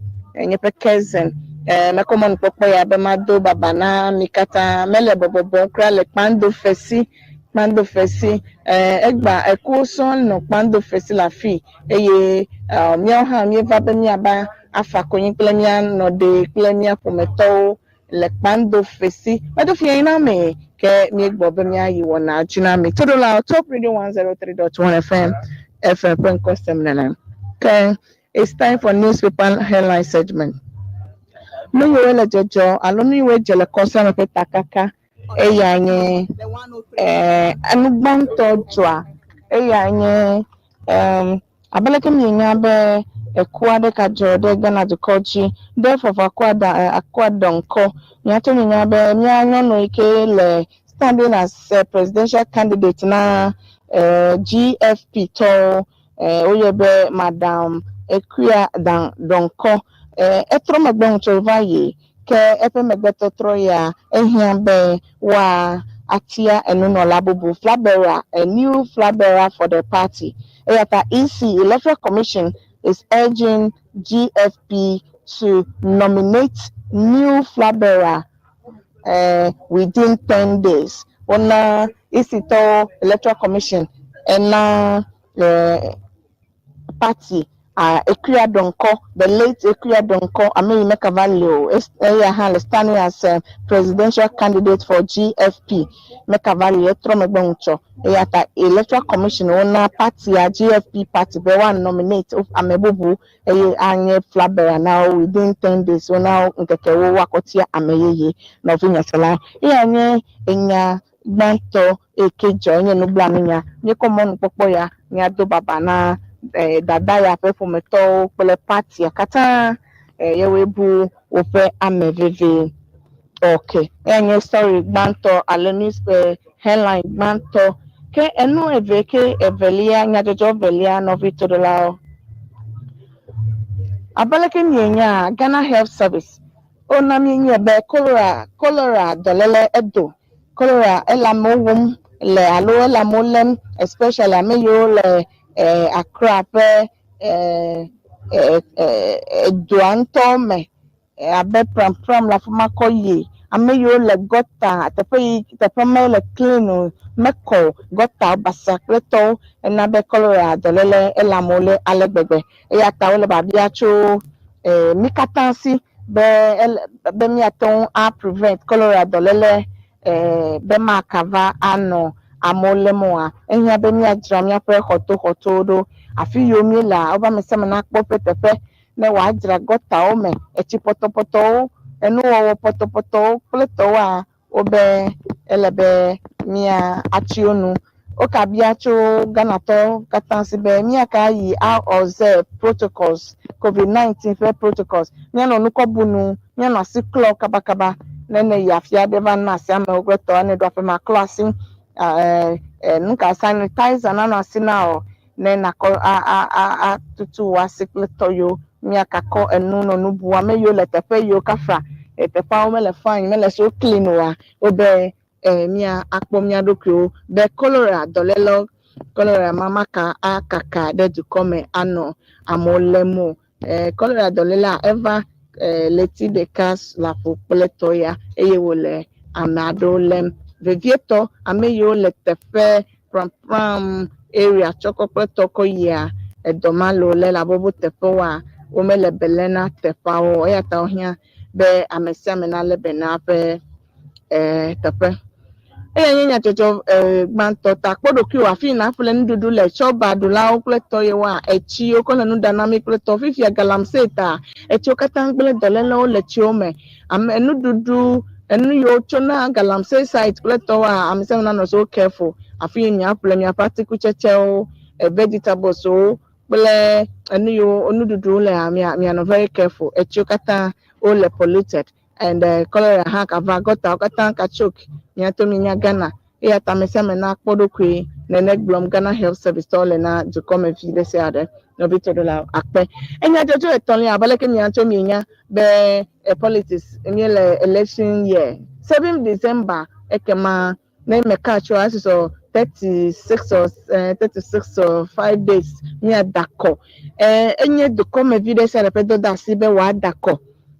Speaker 2: nye ƒe cousin. Mekɔ mɔnukpɔkpɔ ya be mado baba na mi katã. Mele bɔbɔbɔm kura le Kpando Fesi, Kpando Fesi. Egba ekuwo sɔŋ nɔ Kpando Fesi le afii eye míawo hã míeva be míava afa konyi kple mía nɔɖe kple mía ƒometɔwo le Kpando Fesi. Medo fia na me ke míegbɔ be míayi wɔna dzi na mi. Toɖolawo, Top Radio 103.1 FM, FM ƒe ŋkɔ sem nene. Ke it's time for newspaper headline segment. Nu yiwo le dzɔdzɔ alo nu yiwo dze le kɔsame ƒe takaka eya nye enu gbãtɔ dzɔa eya nye abe leke mienya be eku aɖe ka dzɔ ɖe Ghana dukɔ dzi ɖe fɔfɔ Akua Donkor. Miato mienya be mía nyɔnu yi ke le standing as presidential candidate na GFP tɔwo, woyɔe be Madam Akua Donkor, etrɔ megbe ŋutsu va yi ke eƒe megbetɔtrɔ ya ehiã be woa atia enunɔla bubu, flag bearer, a new flag bearer for the party. Eya ta EC, Electoral Commission, is urging GFP to nominate new flag bearer within 10 days. Wona EC tɔwo, Electoral Commission ena party Akua Donkor, the late Akua Donkor, ame yi mekava le o, eya hã le standing as presidential candidate for GFP. Mekava le, etrɔ megbe ŋutsɔ. Eya ta Electoral Commission wona party a GFP party be woa nominate ame bubu eye anye flag bearer na wo within 10 days. Wona ŋkeke wo woakɔ tia ame yeye. Nɔvi nyasela, eya nye enya gbãtɔ eke dzɔ enye nublanuinya. Míekɔ mɔnukpɔkpɔ ya míado baba na dada ya ƒe ƒometɔwo kple partia katã yewoe bu woƒe ame veve. Okay, eya nye story gbãtɔ alo newspaper headline gbãtɔ. Ke enu eve ke evelia, nyadzɔdzɔ evelia, nɔvi toɖolawo. Abe leke mienya, Ghana Health Service wona míenye be cholera dɔléle edo. Cholera ele amewo wum le alo ele amewo lém, especially ame yiwo le Accra ƒe edua ŋutɔ me abe Prampram le afi ma kɔ yie. Ame yiwo le gɔta teƒe yi teƒe mele clean o, mekɔ o, gɔta basa kple tɔwo ena be cholera dɔléle ele amewo lé ale gbegbe. Eya ta wole babia tso mí katã si be ele be míate ŋu a prevent cholera dɔléle be makava anɔ amewo lém oa, ehiã be míadzra míaƒe xɔtoxɔtowo ɖo. Afi yiwo míelea, wobe ame sia ame nakpɔ eƒe teƒe ne wòadzra gɔtawo me, etsi pɔtɔpɔtɔwo, enuwɔwɔ pɔtɔpɔtɔwo kple tɔwoa, wobe ele be mía atsi wo nu. Wokabia tso Ghanatɔwo katã si be míaka yi a observe protocols, COVID-19 ƒe protocols, míanɔ nukɔ bu nu, míanɔ asi klɔ kabakaba ne ne yi afi aɖe va na asi amewo kple tɔwo ne ɖo aƒe me aklɔ asi, nuka sanitizer nanɔ asi na wò ne nakɔ a a a atutu wò asi kple tɔ yiwo míakakɔ enu nɔ nu bu. Ame yiwo le teƒe yiwo kafra teƒeawo mele fine, mele so clean oa, wobe mía akpɔ mía ɖokuiwo be cholera dɔléle, cholera ma maka akaka ɖe dukɔ me anɔ amewo lém o. Cholera dɔlélea eva ɣleti ɖeka le aƒo kple tɔ ya eye wòle ame aɖewo lém. Vevietɔ ame yiwo le teƒe Prampram area tsɔkɔ kple tɔ kɔ yia edɔ ma le wo lé elabe wobe teƒewoa womele be lé na teƒeawo o. Eya ta wohiã be ame sia ame nalé be na eƒe teƒe. Eya nye nyadzɔdzɔ gbãtɔ ta kpɔ ɖokuiwò afi yi naƒle nuɖuɖu le tsɔba ɖulawo kple tɔ yewoa etsi wokɔ le nu ɖa na mí kple tɔ fifia galamsey ta etsiwo katã gblẽ dɔlélewo le tsiwo me. Ame nuɖuɖu enu yiwo tsona galamsey site kple tɔwoa, ame sia ame nanɔ so careful afi yi miaƒle miaƒe atikutsetsewo, vegetables wo kple enu yiwo nuɖuɖuwo lea mia mianɔ very careful. Etsiwo katã wole polluted and cholera hã kava gɔtawo katã ka choke. Míato míenya Ghana. Eya ta ame sia ame nakpɔ ɖokui nene gblɔm Ghana Health Service tɔwo le na dukɔmevi ɖe sia ɖe. Nɔvi toɖolawo akpe. Enyadzɔdzɔ etɔ̃lia abe leke mia ŋutɔ mienya be eh, politics míele election year. 7 December ekema ne meka tso asusɔ 36 or 36 or 5 days míada kɔ. Eh, enye dukɔmevi ɖe sia ɖe ƒe dɔdeasi be wòada kɔ.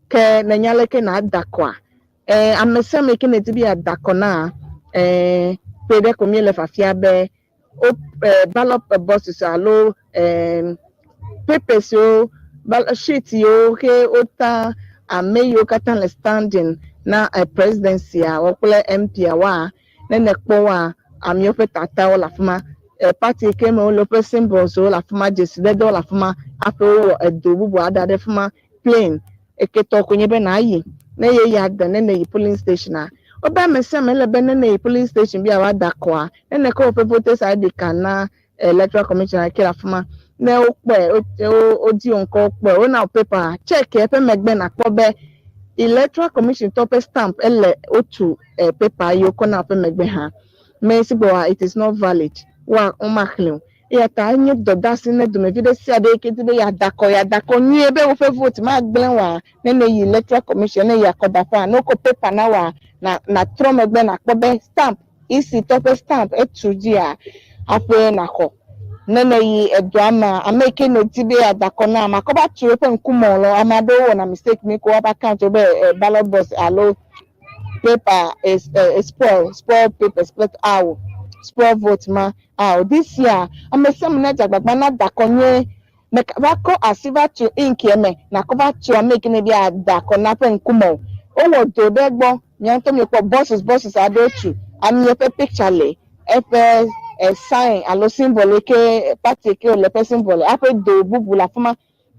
Speaker 2: Ke nenya leke nàda kɔa? Eh, ame sia ame ke nedi be yeada kɔ na, eh, kpe ɖe ko míele fafia be wo eh, ballot boxes alo eh, papers yiwo ballot sheet yiwo ke wota ame yiwo katã le standing na eh, presidency-a wɔ kple MP-a woa, ne nekpɔ woa, amewo ƒe tatawo le afi ma. Eh, party yi ke me wole woƒe symbols wo le afi ma, dzesidedewo le afi ma hafi wowɔ edo bubu aɖe ɖe fi ma plain. Eketɔ koe nye be nàyi. Ne ye ya de ne neyi polling station a, wobe ame sia ame ele be ne neyi polling station be yeava da kɔa, ne nekɔ woƒe voters ID card na electoral commission ke le afi ma, ne wokpɔe, wo wodi wo ŋkɔ wokpɔe, wona wo paper, check eƒe megbe nakpɔ be electoral commission tɔ ƒe stamp ele wotu eh, paper yi wokɔ na woƒe megbe hã. Me si gbɔa it is not valid. Woa womaxlẽ o. Eya ta enye dɔdeasi ne dumevi ɖe sia ɖe yi ke di be yeada kɔ, yeada kɔ nyuie be woƒe vote magblẽ oa, ne neyi electoral commission, ne yi akɔdaƒea, ne wokɔ paper na woa, na natrɔ megbe nakpɔ be stamp, EC tɔ ƒe stamp etu dzia, hafi naxɔ. Ne neyi edɔa mea, ame yi ke nedi be yeada kɔ na, makɔ va tu eƒe ŋkume o lɔ. Ame aɖewo wɔna mistake mi ko woava count wo be eh, ballot box alo paper is spoil, spoil paper, split awo, spoil vote ma awo. This year, ame sia ame nedze agbagba nada kɔ nyuie. Meka va kɔ asi va tu ink me, nakɔ va tu ame yi ke ne be yeada kɔ na ƒe ŋkume o. Wowɔ do ɖe egbɔ. Mia ŋutɔ miekpɔ boxes boxes aɖewo tu. Amea ƒe picture le eƒe eh, sign alo symbol yi ke party yi ke wòle ƒe symbol hafi do bubu le afi ma.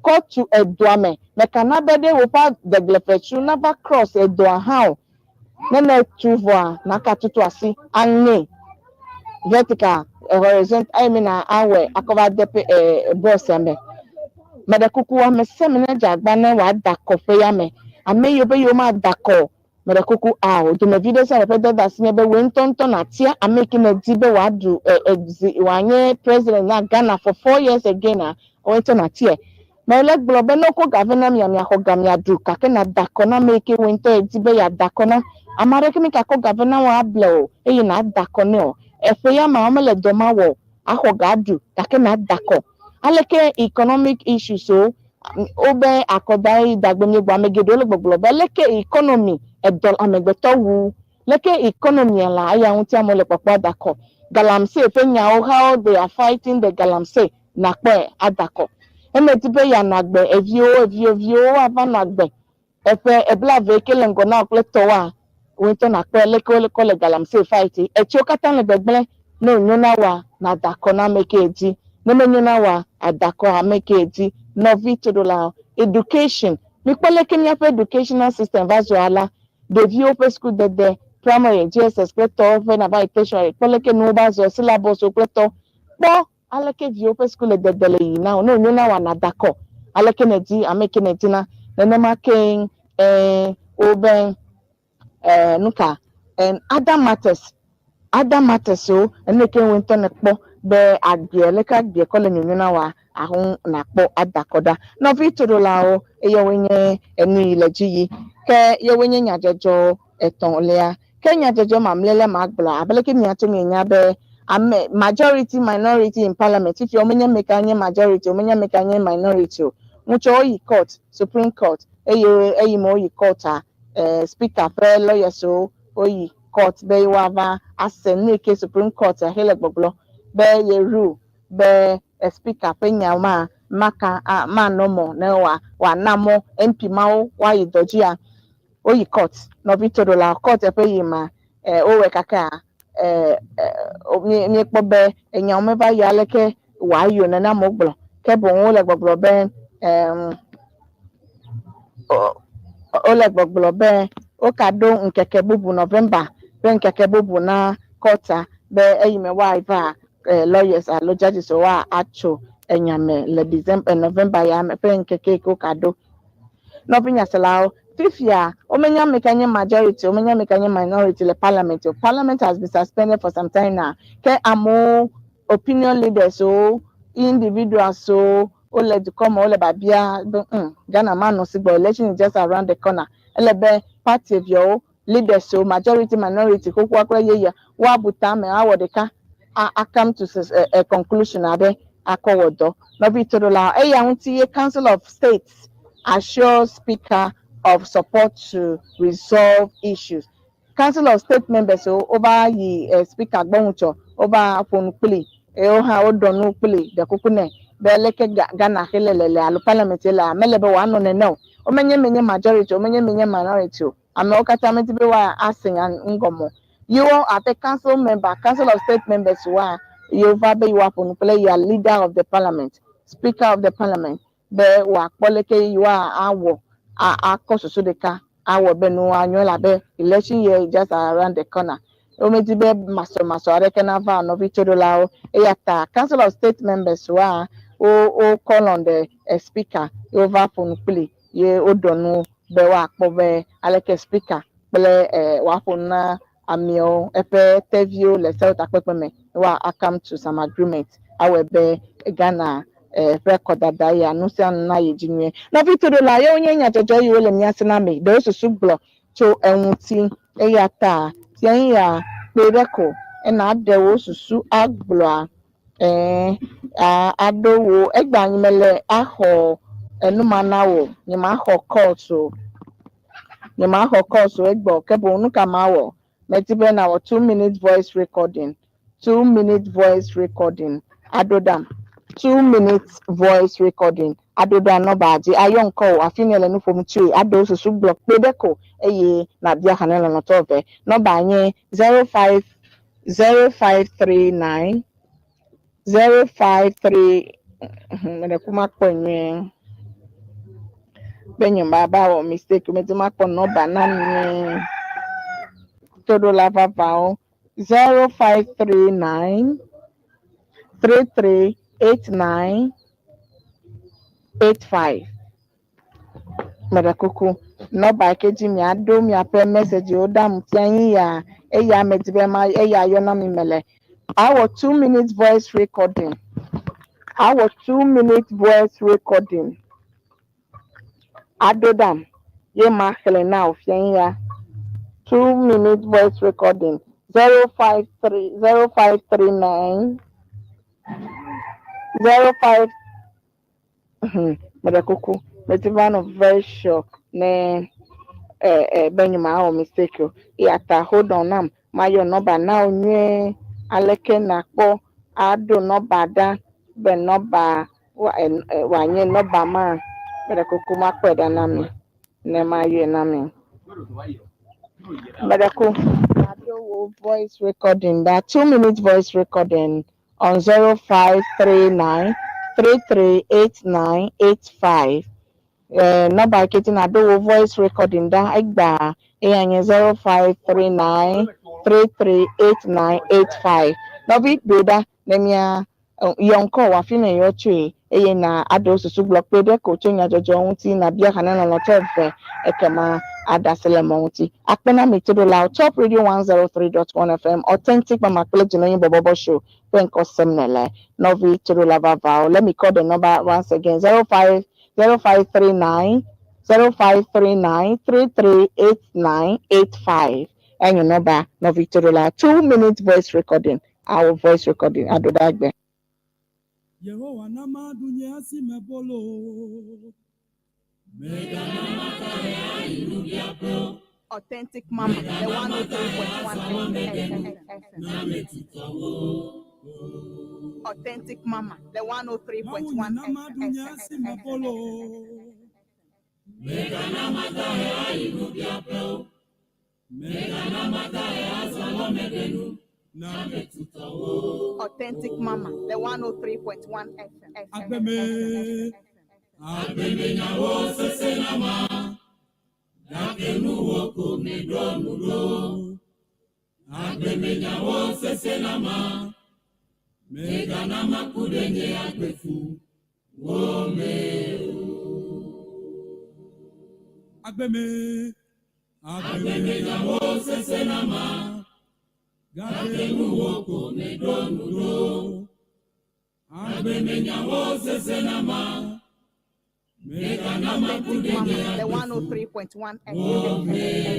Speaker 2: Kɔ tu edoa me. Mekana be ɖe woƒe degblefetsu nava cross edoa hã o. Ne ne tu vɔa, naka tutu asi aŋe vertical, horizontal, I mean awɔe akɔ va de pe eh, box me. Meɖe kuku ame sia ame nedze agba ne wòada kɔ ƒe ya me. Ame yiwo be yewo mada kɔ o, meɖe kuku ao. Dumevi ɖe sia ɖe ƒe dɔdeasi nye be wòe ŋutɔŋutɔ nàtia ame yi ke nèdi be wòaɖu eh, eh, zi wòanye president na Ghana for 4 years again a, wòe ŋutɔ nàtiae. Mele gblɔ be ne wokɔ ga vɛ na mia, miaxɔ ga miaɖu gake nàda kɔ na ame yi ke wòe ŋutɔ edi be yeada kɔ na. Ame aɖeke mi gakɔ ga vɛ na wò able o eye nàda kɔ nɛ o. Eƒe ya ma womele dɔ ma wɔ o. Axɔ ga aɖu gake nàda kɔ. Aleke economic issues wo wobe akɔda yi dagbe miegblɔ ame geɖewo le gbɔgblɔ be leke economy edɔ amegbetɔ wu leke economy la eya ŋuti amewo le kpɔkpɔ ada kɔ. Galamsey ƒe nyawo how they are fighting the galamsey nakpɔe ada kɔ. Eme di be yeanɔ agbe eviwo eviwo viwo woava nɔ agbe eƒe eblaeve ke le ŋgɔ na wò kple tɔwoa wò ŋutɔ nakpɔe leke wole kɔ le galamsey fight. Etsiwo katã le gbegblẽ ne wònyo na woa nàda kɔ na ame ke edi. Ne menyo na woa ada kɔ ame ke edi. Nɔvi toɖolawo education mikpɔ leke míaƒe educational system va zu ala ɖeviwo ƒe sukudede primary JSS kple tɔwo ƒe nava yi tertiary kpɔ leke nuwo va zɔ syllabus wo kple tɔ kpɔ aleke viwo ƒe suku le dede le yi na wo ne wònyo na woa nàda kɔ aleke nèdi ame ke nèdina nenema ke eh, wobe eh, nuka eh, other matters other matters wo enu ke wo ŋutɔ nekpɔ be agbea leke agbea kɔ le nyonyo na woa ahu nakpɔ ada kɔ ɖa nɔvi toɖolawo eyawoe nye enu yi le dzi yi ke yewoe nye nyadzɔdzɔ etɔ̃lia ke nyadzɔdzɔ mamlɛ le magblɔ abe leke miatso mienya be ame majority minority in parliament fifia womenye ame ka nye majority womenye ame ka nye minority o ŋutsɔ woyi court supreme court eye eyi me woyi court a eh, speaker ƒe lawyers wo woyi court be woava ase nu yi ke supreme court hele gbɔgblɔ be ye rule be eh, speaker ƒe nya ma maka a manɔ mɔ ne wa wòana mɔ MP mawo woayi dɔ dzia woyi court nɔvi toɖola court ƒe yi ma eh, wowɔe kaka eh, eh, míekpɔ be enyawo meva yi aleke wòayi o nene amewo gblɔ ke boŋ wole gbɔgblɔ be em, wole gbɔgblɔ be wokaɖo ŋkeke bubu November ƒe ŋkeke bubu na court-a be eyime woava eh, lawyers alo judges woa atso enya me le December November ya me ƒe ŋkeke yi ke wokaɖo. Nɔvi nyaselawo Fifia, womenya ame ka nye majority, womenya ame ka nye minority le parliament o. Parliament has been suspended for some time now. Ke amewo, opinion leaders wo, individuals wo, wole dukɔ me wole babia be Ghana manɔ si gbɔ election is just around the corner. Ele be party eveawo, leaders wo, majority, minority, xoxoa kple yeyea, woabu tame awɔ ɖeka a a come to a conclusion aɖe akɔ wɔ dɔ. Nɔvi toɖolawo, eya ŋuti ye Council of States assure Speaker of support to resolve issues. Council of State members wo wova yi speaker gbɔ ŋutsɔ, wova ƒo nu kpli eye wo hã woɖɔ nu kpli ɖe kuku nɛ be leke Ghana xe le lele alo parliament ye lea mele be wòanɔ nene o. Womenye menye majority o, womenye menye minority o. Amewo katã medi be woa ase nya ŋgɔme o. Yewo abe council member, Council of State members woa yewo va be yewoaƒo nu kple ya leader of the parliament, speaker of the parliament be wòakpɔ leke yewoa awɔ a akɔ susu ɖeka awɔ be nu anyo elabe election year is just around the corner. Womedi be masɔmasɔ aɖeke nava nɔvi toɖolawo eya ta Council of State members woa wo wo call on the speaker ye wova ƒo nu kpli ye woɖɔ nu be woakpɔ be aleke speaker kple woaƒo nu na amewo eƒe teviwo le sewo takpekpe me woa come to some agreement awɔe be Ghana ƒe kɔdada ya nu sia nu na yi dzi nyuie. Nɔvi toɖola yewo nye nyadzɔdzɔ yiwo le mía si na mi ɖewo susu gblɔ tso eŋuti eya ta tia ya kpe ɖe ko ena aɖe wo susu agblɔa ɛɛ aɖo wo egba nyi mele axɔ enuma na wo nye ma xɔ calls o nye ma xɔ calls o egbɔ ke boŋ nu ka ma wɔ meti be na wɔ 2 minute voice recording, 2 minute voice recording aɖo ɖam, 2 minutes voice recording aɖo ɖa nɔba dzi ayɔ ŋkɔ o afi ne le nu ƒom tsoe aɖo susu gblɔ kpe ɖe ko eye nàbia xane lɔlɔ̃tɔ eve nɔba nye 05 0539 053 mele kuma kpɔ nyuie be nye ma ba wɔ mistake meti ma kpɔ nɔba na nyuie toɖola vavawo 0539 338985 meɖe kuku nɔba yi ke dzi miaɖo miaƒe message wo ɖam tia nyi ya eya medi be ma eya yɔ na mi mele awɔ 2 minute voice recording awɔ 2 minute voice recording aɖo ɖam ye ma xlẽ na wò fia nyi ya 2 minute voice recording 053 0539 05 meɖe kuku medi va nɔ very sure ne be nye ma wɔ mistake o eya ta hold on nam mayɔ nɔba na wo nyuie aleke nakpɔ aɖo nɔba ɖa be nɔba wòanye nɔba ma meɖe kuku makpɔe ɖa na mi ne mayɔe na mi meɖe ku aɖo wo voice recording ɖa 2 minute voice recording on 0539 338985 nɔba yi ke dzi naɖo wo voice recording ɖa egba eya nye 0539 338985 nɔvi ɖo ɖa ne mia yɔ ŋkɔ wò afi ne yɔ tsoe eye na aɖewo susu gblɔ kpe ɖe ko tso nyadzɔdzɔ ŋuti nabia xane lɔlɔ̃tɔ eve ekema aɖase le mɔ ŋuti akpe na mi toɖolawo Top Radio 103.1 FM Authentic Mama kple Dzinɔnyi Bɔbɔbɔ show ƒe ŋkɔ sem ne le nɔvi toɖola vavawo. Let me call the number once again: 05 0539 0539 338985 enye nɔba nɔvi toɖola 2 minute voice recording our voice recording aɖo gbe.
Speaker 3: Yehowa na maɖu nye asime bolo. Megana makare ayi nubiaƒe o.
Speaker 1: Authentic Mama, the 103.1 FM.
Speaker 3: Na ame tutɔwo.
Speaker 1: Authentic Mama, the 103.1
Speaker 3: Mawu nye na maɖu nye asime bolo. Megana makare ayi nubiaƒe o. Megana makare azɔ lɔmeɖenu. Na ame tutɔwo.
Speaker 1: Authentic Mama, the 103.1 FM.
Speaker 3: Agbeme. Agbemenyawo sese na ma. Gake nuwo ko meɖo nu ɖo. Agbemenyawo sese na ma. Megana maku ɖe nye agbefu wo me o. Agbeme. Agbeme nyawo sese na ma. Gake nuwo ko ne ɖo nu ɖo. Agbeme nyawo sese na ma. Mega na ma ku
Speaker 1: Authentic
Speaker 3: ɖe
Speaker 1: Mama,
Speaker 3: nye
Speaker 1: the
Speaker 3: agbefu.
Speaker 1: 103.1 FM.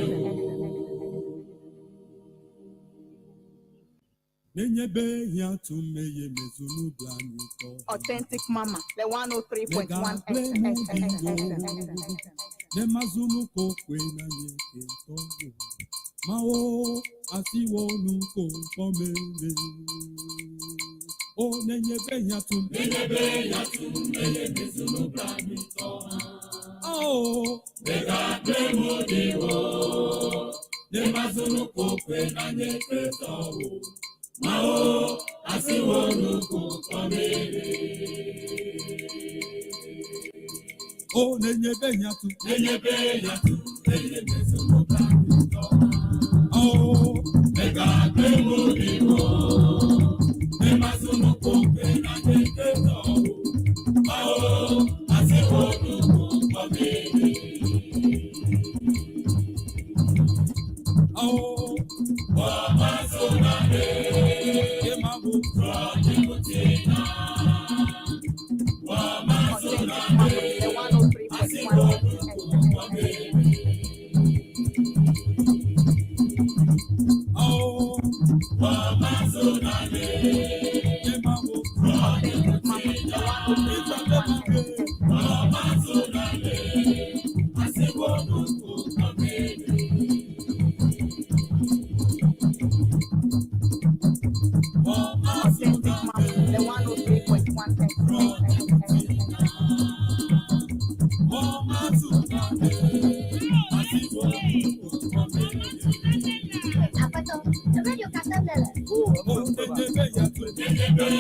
Speaker 3: Nenye be hiã tum eye mezu nublanuitɔ.
Speaker 1: Authentic Mama, the 103.1
Speaker 3: Mega
Speaker 1: FM.
Speaker 3: Ne mazu nu kokoe na nye ketɔ o. Mawo asiwo nu ko kpɔmele. O nenye be hiã tum. Nenye be hiã tum eye mezu nublanuitɔ. Ao. Mega gblẽ mo ɖi o. Ne mazu nu kokoe na nye ketɔ o. Mawo asiwo nu ko kpɔmele. O nenye be hiã tum. Nenye be hiã tum eye mezu nublanuitɔ. Ao. Mega gblẽ mo ɖi o. Ne mazu nu kokoe na nye ketɔ o. Mawo asiwo nu ko kpɔmele. Ao. Wọ́n sọ̀rọ̀ lé. Ẹ máa wo. Rọ̀jì kò tí ì ná. Wọ́n
Speaker 1: Authentic Mama, the 103.1 FM.
Speaker 3: Ao. Wọ́n sọ̀rọ̀ lé. Ẹ máa wo.
Speaker 1: Authentic Mama, the 103.1 FM. Authentic Mama, the 103.1 FM.
Speaker 5: Aƒetɔ, radio katã le le. Aƒetɔ, radio katã le le.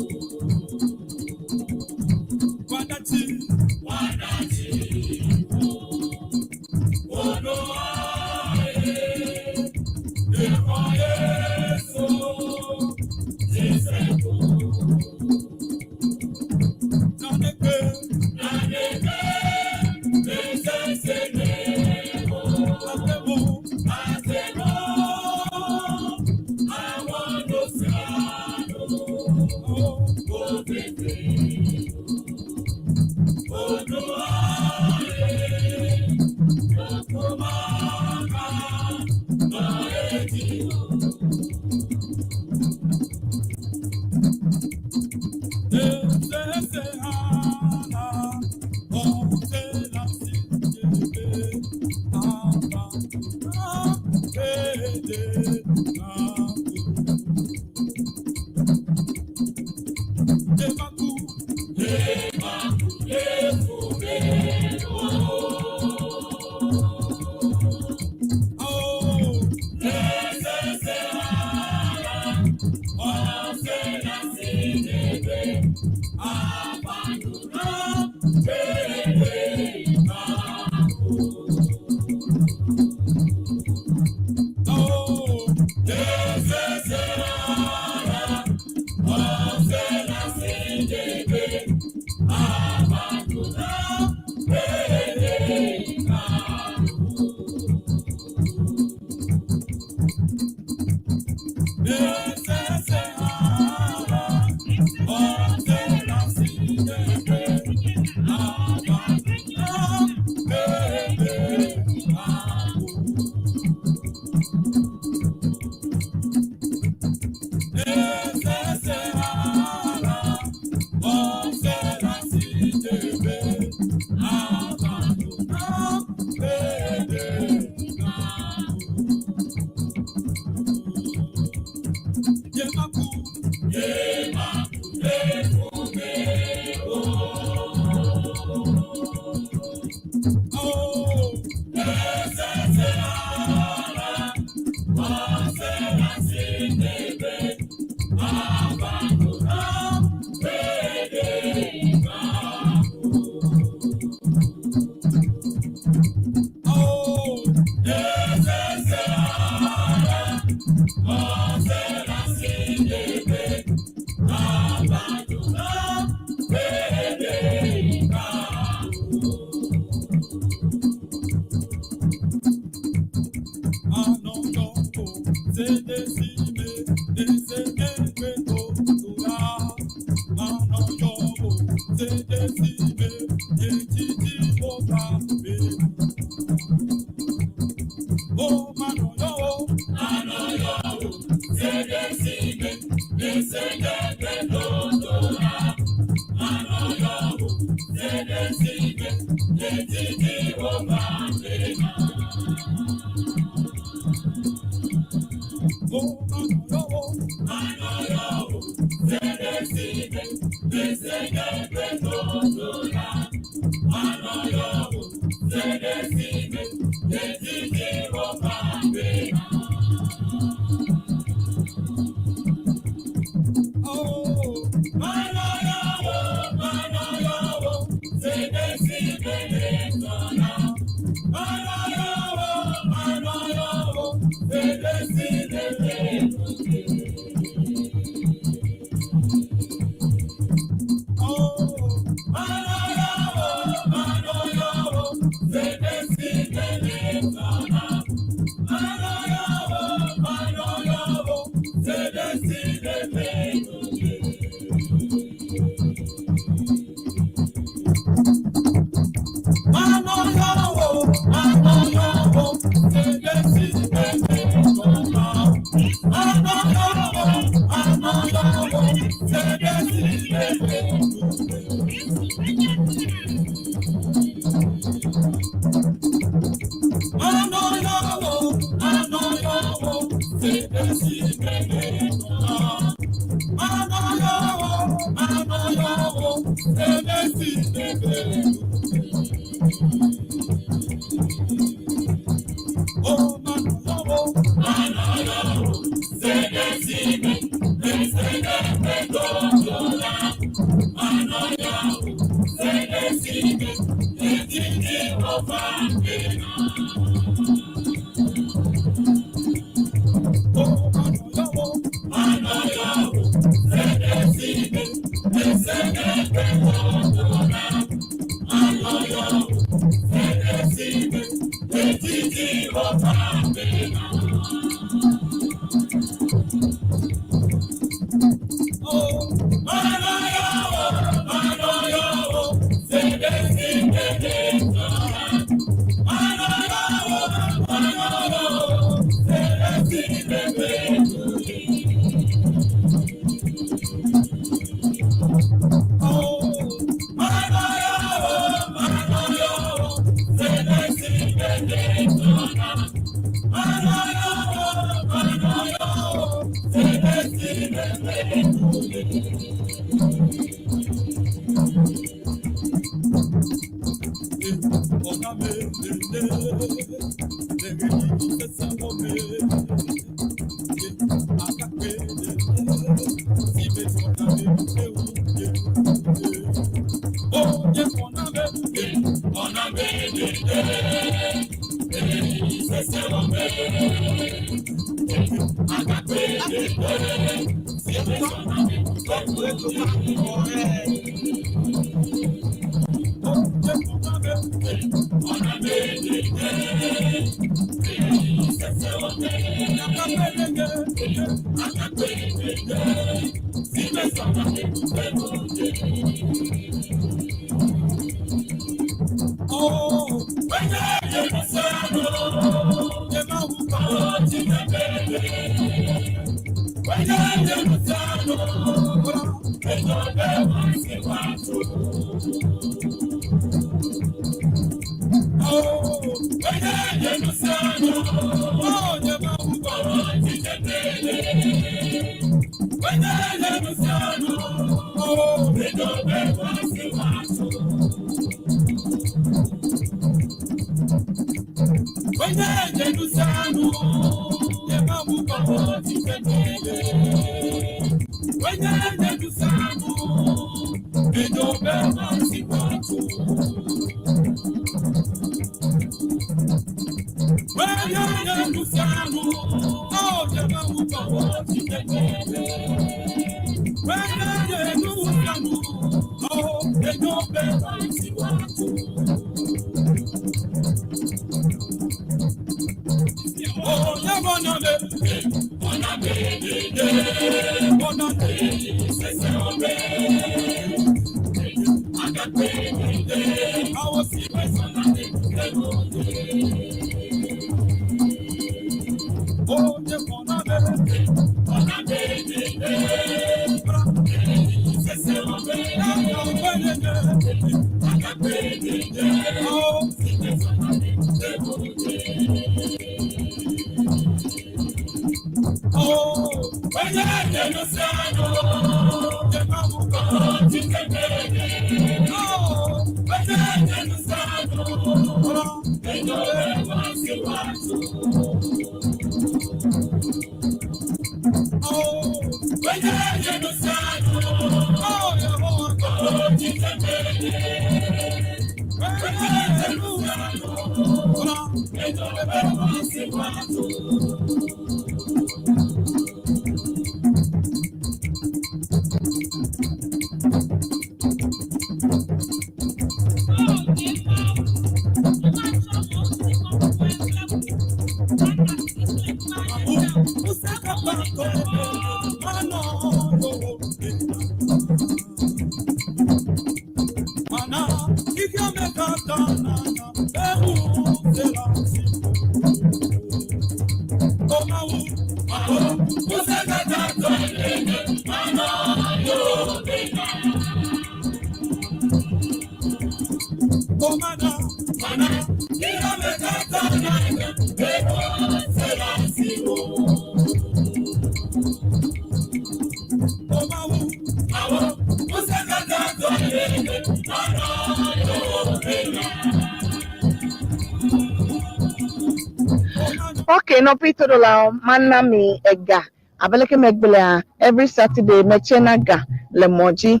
Speaker 2: Okay, nɔvi toɖolawo, mana mi ega abe leke megblɔa, every Saturday metsena ga le mɔ dzi.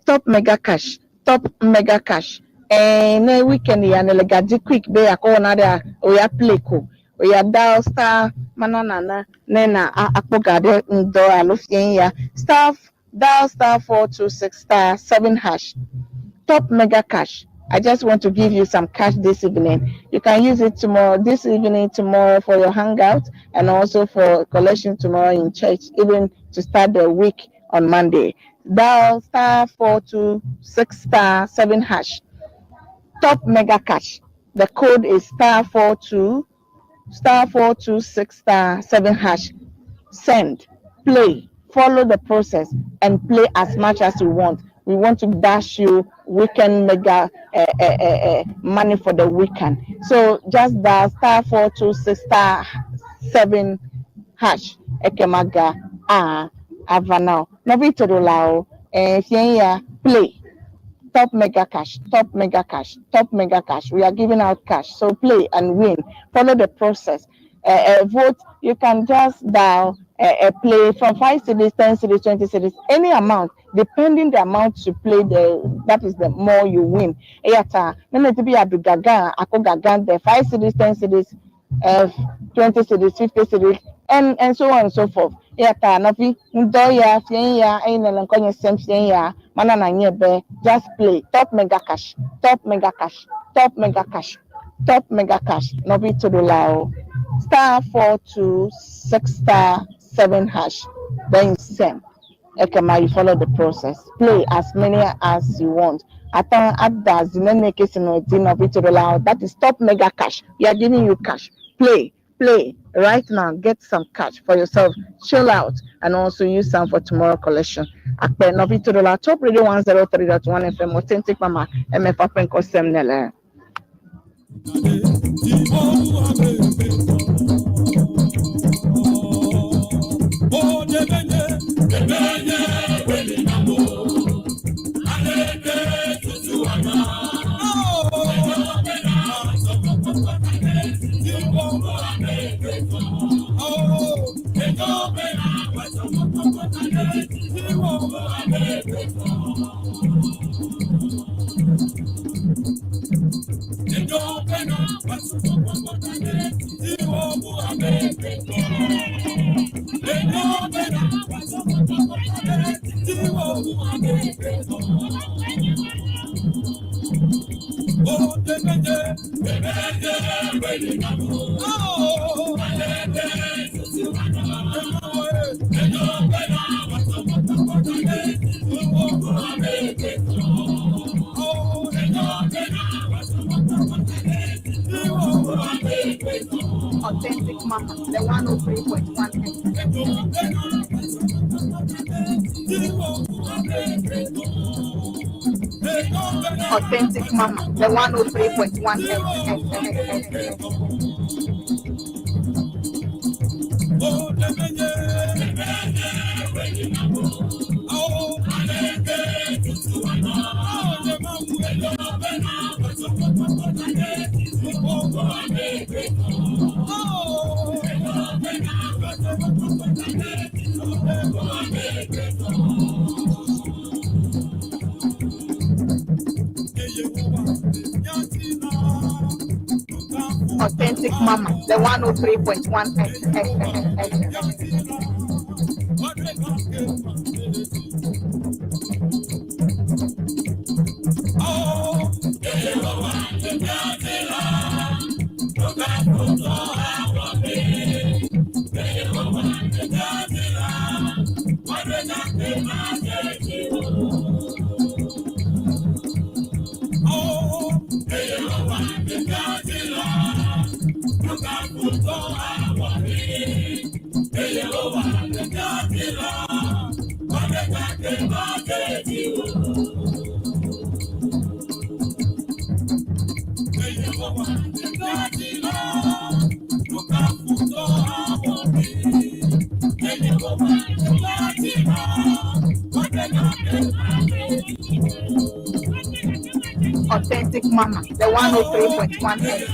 Speaker 2: Top Mega Cash, Top Mega Cash. Ne weekend ya ne le ga di quick be yeakɔ wɔ naɖea, oya play ko. Oya dial star mana nana ne na akpɔ ga ɖe ŋdɔ alo fiẽ ya. Star dial *426*7#. Top Mega Cash. I just want to give you some cash this evening. You can use it tomorrow, this evening, tomorrow for your hangout and also for collection tomorrow in church, even to start the week on Monday. Dial *426*7#. Top Mega Cash. The code is *42 *426*7#. Send, play, follow the process, and play as much as you want. We want to dash you weekend mega money for the weekend. So just dial *426*7#. Ekemaga a ava now. Nɔvi toɖolawo, fia ya play. Top Mega Cash, Top Mega Cash, Top Mega Cash. We are giving out cash. So play and win. Follow the process. Vote, you can just dial, play from 5 cedis, 10 cedis, 20 cedis, any amount, depending the amount you play, that is the more you win. Eyata, ne ti bi adu gaga, ako gaga, the 5 cedis, 10 cedis, 20 cedis, 50 cedis, and so on and so forth. Eyata, nɔvi, ŋdɔ ya, fie ya, eyi ne le ŋkɔnye sem fie ya, mana na nye be, just play, Top Mega Cash, Top Mega Cash, Top Mega Cash, Top Mega Cash, nɔvi toɖolawo. *426*7#. Then you send. Ekema, you follow the process. Play as many as you want. Atan ada zinene kesino di nɔvi toɖolawo. That is Top Mega Cash. We are giving you cash. Play, play right now. Get some cash for yourself. Chill out and also use some for tomorrow collection. Akpe nɔvi toɖola, Top Radio 103.1 FM, Authentic Mama, MF Apenko Semnele. Authentic Mama, the 103.1 FM. Authentic Mama, the 103.1 FM. Authentic Mama, the 103.1 FM. Authentic Mama, the 103.1 FM.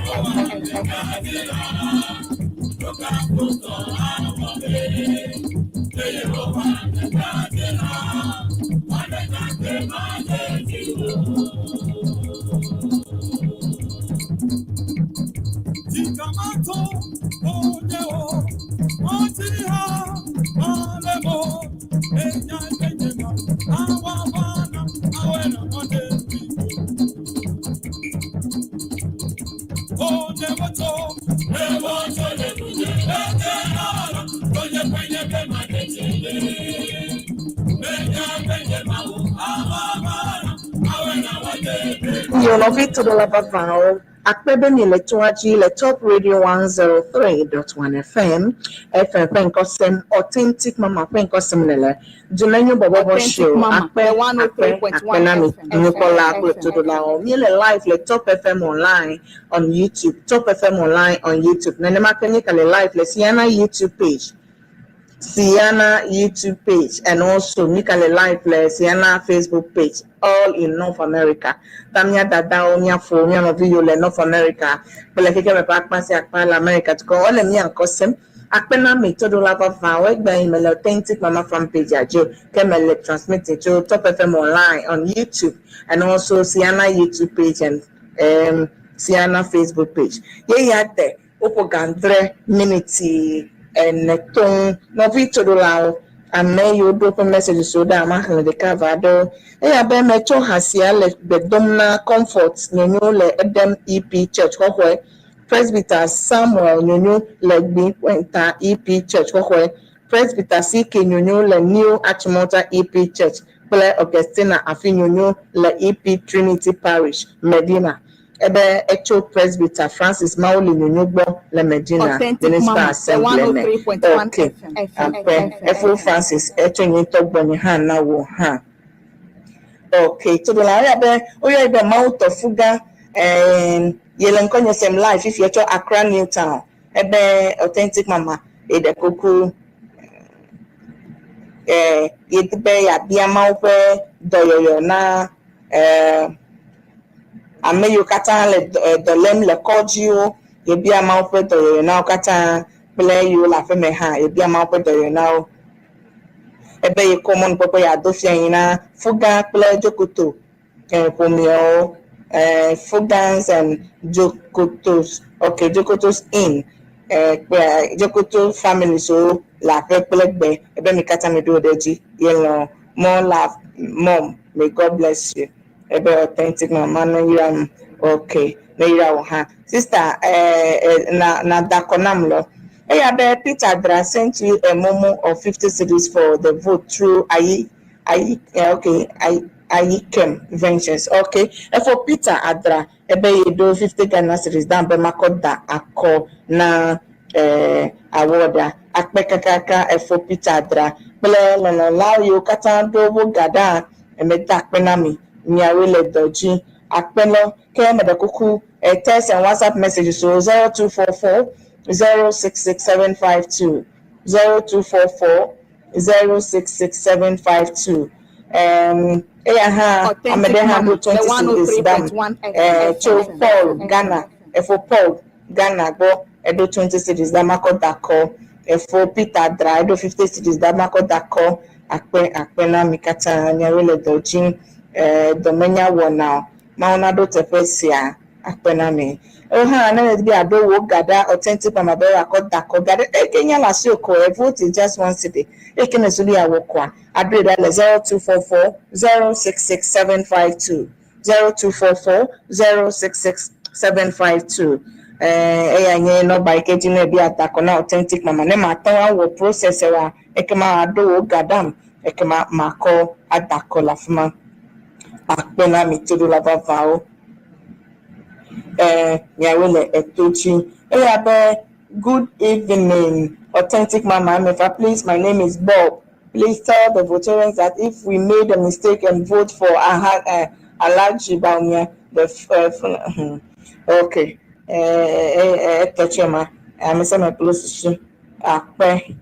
Speaker 2: Nɔvi toɖola vavãwo akpe be miele toa dzi le Top Radio 103.1 FM FM ƒe ŋkɔ sem Authentic Mama ƒe ŋkɔ sem nele Dumenyo Bɔbɔbɔ
Speaker 1: Authentic
Speaker 2: Show
Speaker 1: Mama,
Speaker 2: akpe akpe
Speaker 1: 103.1
Speaker 2: akpe na mi
Speaker 1: FM,
Speaker 2: nukpɔla kple
Speaker 1: FM.
Speaker 2: toɖolawo. Míele live le Top FM online on YouTube, Top FM online on YouTube. Nenema ke míegale live le Siana YouTube page. Sienna YouTube page and also Mikale Live le Sienna Facebook page, all in North America. Ta mía dadawo, mía fo, mía nɔviwo le North America, kple keke me ƒe akpa sia akpa le America dukɔ, wole mía ŋkɔ sem. Akpe na mi toɖola vavãwo, egbe yi mele Authentic Mama fan page dzi, ke mele transmitting tso Top FM online on YouTube and also Sienna YouTube page and Sienna Facebook page. Ye ya te, woƒo ga adre miniti ene tɔŋ nɔvi toɖolawo ame yiwo ɖo ƒe messages wo ɖe ama xlẽ ɖeka va ɖewo eya be metsɔ ha sia le gbe dom na Comfort Nyonyo le Edem EP Church xɔxɔe, Presbyter Samuel Nyonyo le Gbi EP Church xɔxɔe, Presbyter CK Nyonyo le New Achimota EP Church kple Augustina Afi Nyonyo le EP Trinity Parish, Medina. Ebe etso Presbyter Francis Mauli Nyonyo gbɔ le Medina
Speaker 1: Authentic
Speaker 2: Municipal
Speaker 1: Mama,
Speaker 2: Assembly me.
Speaker 1: 103.1
Speaker 2: Okay.
Speaker 1: FM.
Speaker 2: Akpe efo Francis etso nye ŋutɔ gbɔnye hã na wo hã. Okay, toɖola eya be woyɔ be Mawu Tɔfuga yele ŋkɔnye sem live fifi etsɔ Accra New Town ebe Authentic Mama eɖe kuku yedi be yeabia Mawu ƒe dɔyɔyɔ na ame yiwo katã le dɔ lém le kɔdziwo yebia Mawu ƒe dɔyɔyɔ na wo katã kple yiwo le aƒeme hã yebia Mawu ƒe dɔyɔyɔ na wo. Ebe yekɔ mɔnukpɔkpɔ yeado fia yi na Fuga kple Dzokoto ƒomeawo Fugans and Dzokotos okay Dzokotos in kple Dzokoto families wo le aƒe kple gbe ebe mi katã mi ɖo ɖe edzi yelɔ̃ more love mom may God bless you ebe Authentic Mama ne yram okay ne yra wo hã sister na na da akɔ nam lɔ eya be Peter Dra sent you a momo of 50 cedis for the vote through ayi ayi okay ayi Ayikem Ventures okay efo Peter Adra ebe yedo 50 Ghana cedis dan be makɔ da akɔ na awɔda akpe kakaka efo Peter Adra kple lɔlɔlawo yiwo katã ɖo wo gada emeda akpe na mi miawoe le dɔ dzi akpe lɔ ke meɖe kuku text and WhatsApp messages so 0244 066752 0244 066752 eya hã ame ɖe hã ɖo 20 cedis dam tso Paul Ghana efo Paul Ghana gbɔ eɖo 20 cedis dam akɔ da kɔ efo Peter Dra eɖo 50 cedis dam akɔ da kɔ akpe akpe na mi katã miawoe le dɔ dzi dɔmenya wɔna mawu naɖo teƒe sia akpe na mi ewo hã ne le bi aɖo wo gada Authentic Mama be akɔ da kɔ gada eke nya le asi okɔ e vote is just one cedi eke ne suli awɔ kɔa aɖoe ɖa le 0244 066752 0244 066752 eya nye nɔba yi ke dzi ne bi atakɔ na Authentic Mama ne ma te ŋu awɔ process wa ekema aɖo wo gadam ekema makɔ adakɔ le afi ma akpe na mi toɖola vavãwo miawoe le eto dzi eya be good evening Authentic Mama Emefa please my name is Bob please tell the voters that if we made a mistake and vote for Aha, Alhaji Bawumia the okay etɔtsema ame sia ame kple susu akpe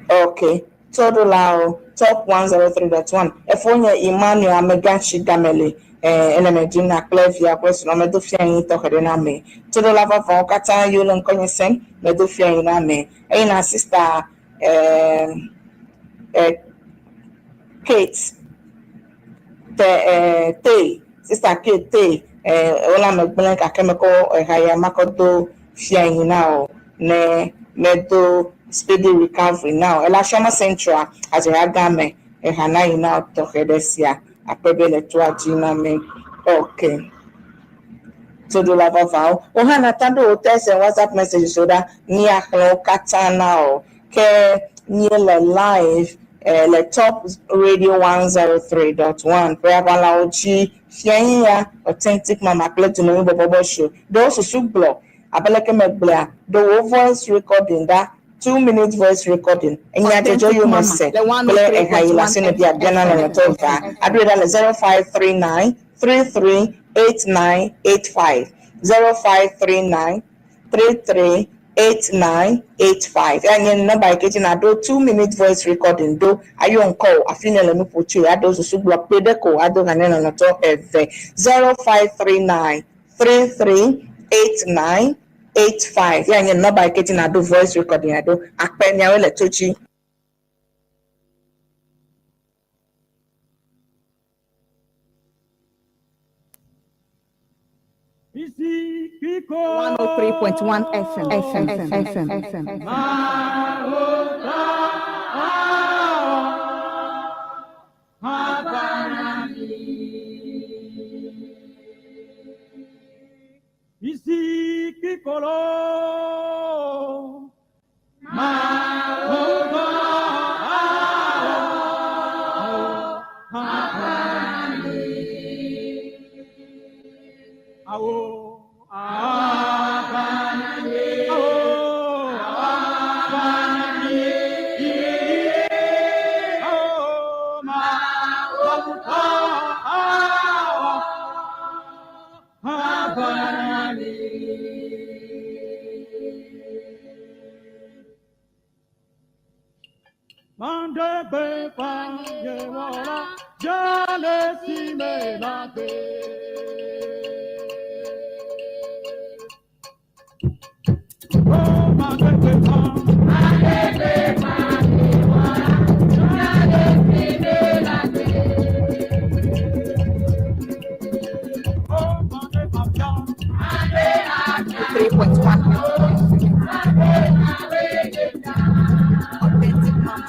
Speaker 2: okay toɖolawo Top 103.1 efo nye Emmanuel Amegatsi Gamele. Ele me dzi na kple via kple srɔ̃ medo fia yi tɔxɛ ɖe na ame. Toɖola vavãwo katã yiwo le ŋkɔnye sem medo fia yi na ame. Eye na sista Kate te Tay, sista Kate Tay wole ame gblẽ gake mekɔ eha ya makɔ do fia yi na o ne medo speedy recovery na o. Ele Asiama Central adzɔha gã me eha na yi na tɔxɛ ɖe sia akpe be le toa dzi na me. Okay. Toɖola vavãwo. Wo hã nata ɖo wo text and WhatsApp messages ɖa míaxlẽ wo katã na o. Ke míele live le Top Radio 103.1 ƒe aʋalawo dzi fiae ya Authentic Mama kple Dumevi Bɔbɔbɔ Show. Ɖewo susu gblɔ abe leke megblɔa, ɖo wo voice recording ɖa, 2 minute voice recording. Enya dzɔdzɔ yiwo me se kple eha yi le asi ne biabia na lɔlɔ̃tɔ va. Aɖoe ɖa le 0539 338985, 0539 338985. Ya nye nɔmba yi ke dzi naɖo 2 minute voice recording ɖo ayo ŋkɔ o afi ne le nu ƒo tsoe aɖo susu gblɔ kpe ɖe ko ado hã ne lɔlɔ̃tɔ eve, 0539 338985. Ya nye nɔmba yi ke dzi naɖo voice recording aɖo akpe miawoe le to dzi.
Speaker 1: 103.1 FM, FM, FM, FM, FM. FM.
Speaker 6: Isi kikolo ma awo awo awo ma awo abanani. Mande gbe fa ye wala jale si me la gbe. Oh, mande gbe fa. Mande gbe fa ye wala jale si me la gbe. Oh, mande afia.
Speaker 1: 3.1 Authentic Mama, the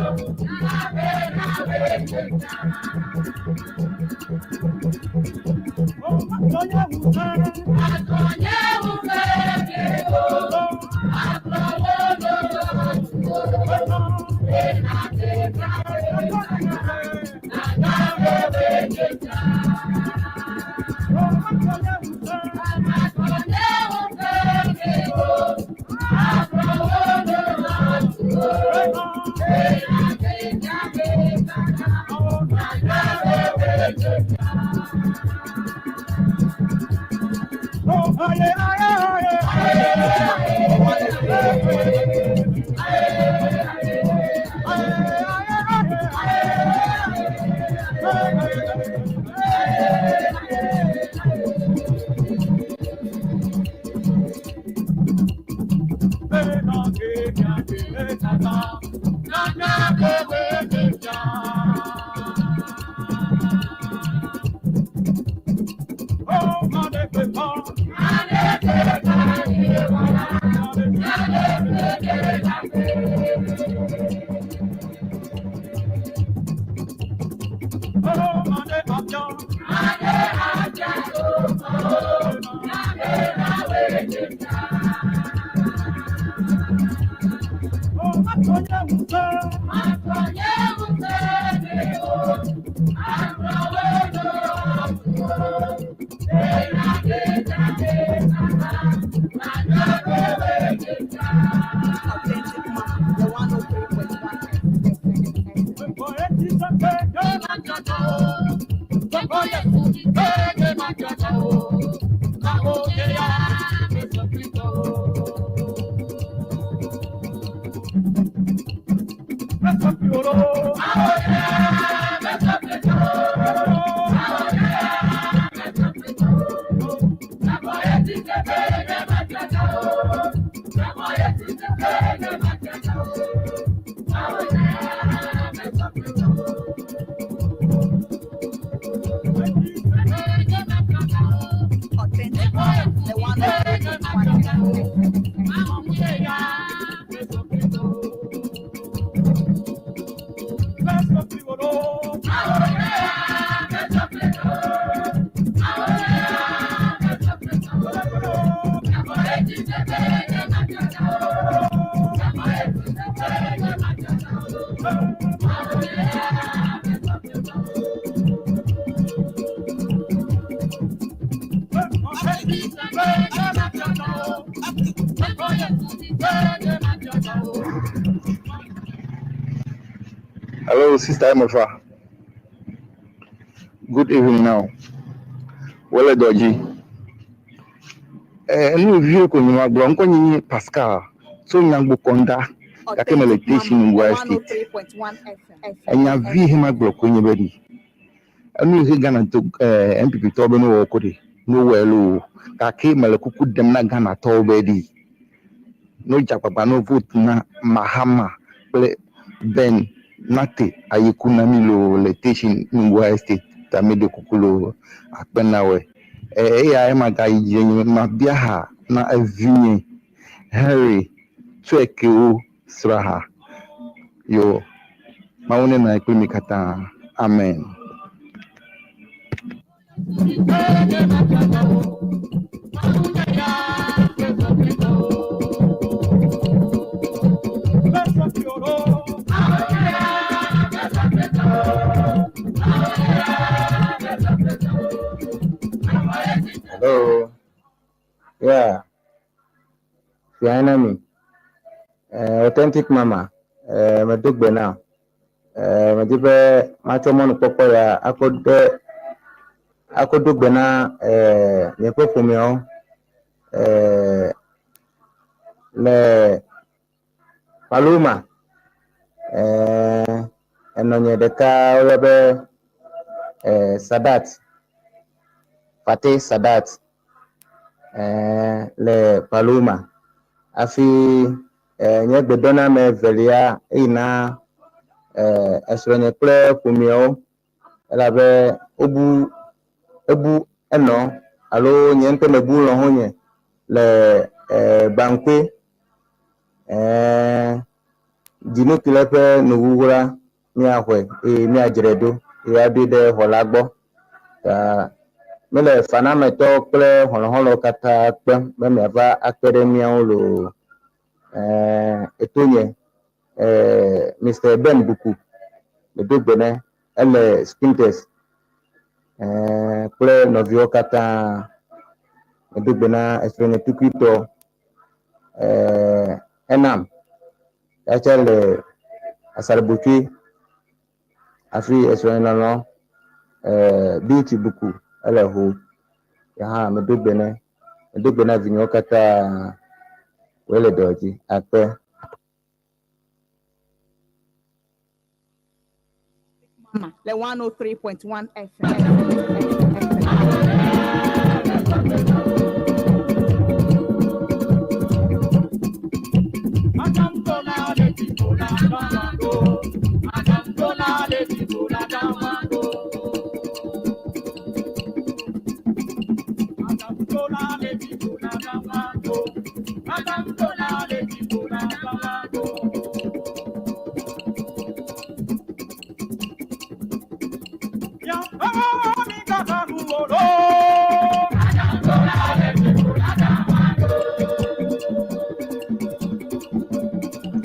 Speaker 1: 103.1. Authentic Mama, the 103.1 Authentic Mama, the 103.1
Speaker 8: Hello, Sister Emefa. Good evening now. Wele Doji. Eh, nu vi ko ni ma gblɔ ŋkɔ nye nye Pascal tso Nyagbo Kɔnda gake mele
Speaker 1: Authentic
Speaker 8: Tesi
Speaker 1: Mama,
Speaker 8: Ngua
Speaker 1: the
Speaker 8: Estate.
Speaker 1: 103.1 FM.
Speaker 8: Enya vi he ma gblɔ koe nye be ɖi. Enu yi ke Ghana to eh, NPP tɔwo be ne wɔwɔ ko ɖi, ne wowɔe loo gake mele kuku ɖem na Ghana tɔwo be ɖi. Ne wodze agbagba ne vote na Mahama kple Ben Nate Ayeku na mi loo le Tesi Ngua Estate ta meɖe kuku loo akpe na wɔe. Eya ema gayi dzi nye mabia ha na evinye Henry Tsuekewo sraha. Yo, Mawu ne nɔ anyi kpli mi katã. Amen.
Speaker 9: Hello. Yeah. Fiana mi. Authentic mama. Medo gbe na. Medi be matsɔ mɔnukpɔkpɔ ya akɔ de akɔ do gbe na miaƒe ƒomeawo le Paloma. Enɔnye ɖeka woyɔ be Sadat. Fatih Sadat le Paloma. Hafi nye gbedɔname evelia eyina esrɔ̃nye kple ƒomeawo elabe wobu ebu enɔ alo nye ŋutɔ mebu lɔ̃xonye le Bankwe dzinu ke le eƒe nuwuwu la. míaxɔe eye míadzrae ɖo eye aɖoe ɖe xɔ la gbɔ. Ta míele fanametɔwo kple xɔlɔ̃xɔlɔ̃wo katã kpem be miava akpe ɖe mía ŋu loo. Ɛɛ etonye ɛɛ Mr. Ben Buku medo gbe nɛ ele Spintex ɛɛ kple nɔviwo katã. Medo gbe na esrɔ̃nye tukuitɔ ɛɛ Enam ya tsɛ le Asaribotsoe hafi esrɔ̃nye lɔlɔ̃ ɛɛ Beauty Buku ele Ho. Ya hã medo gbe nɛ. Medo gbe na vinyewo katã woe le dɔ dzi. Akpe.
Speaker 1: Mama, le 103.1 FM.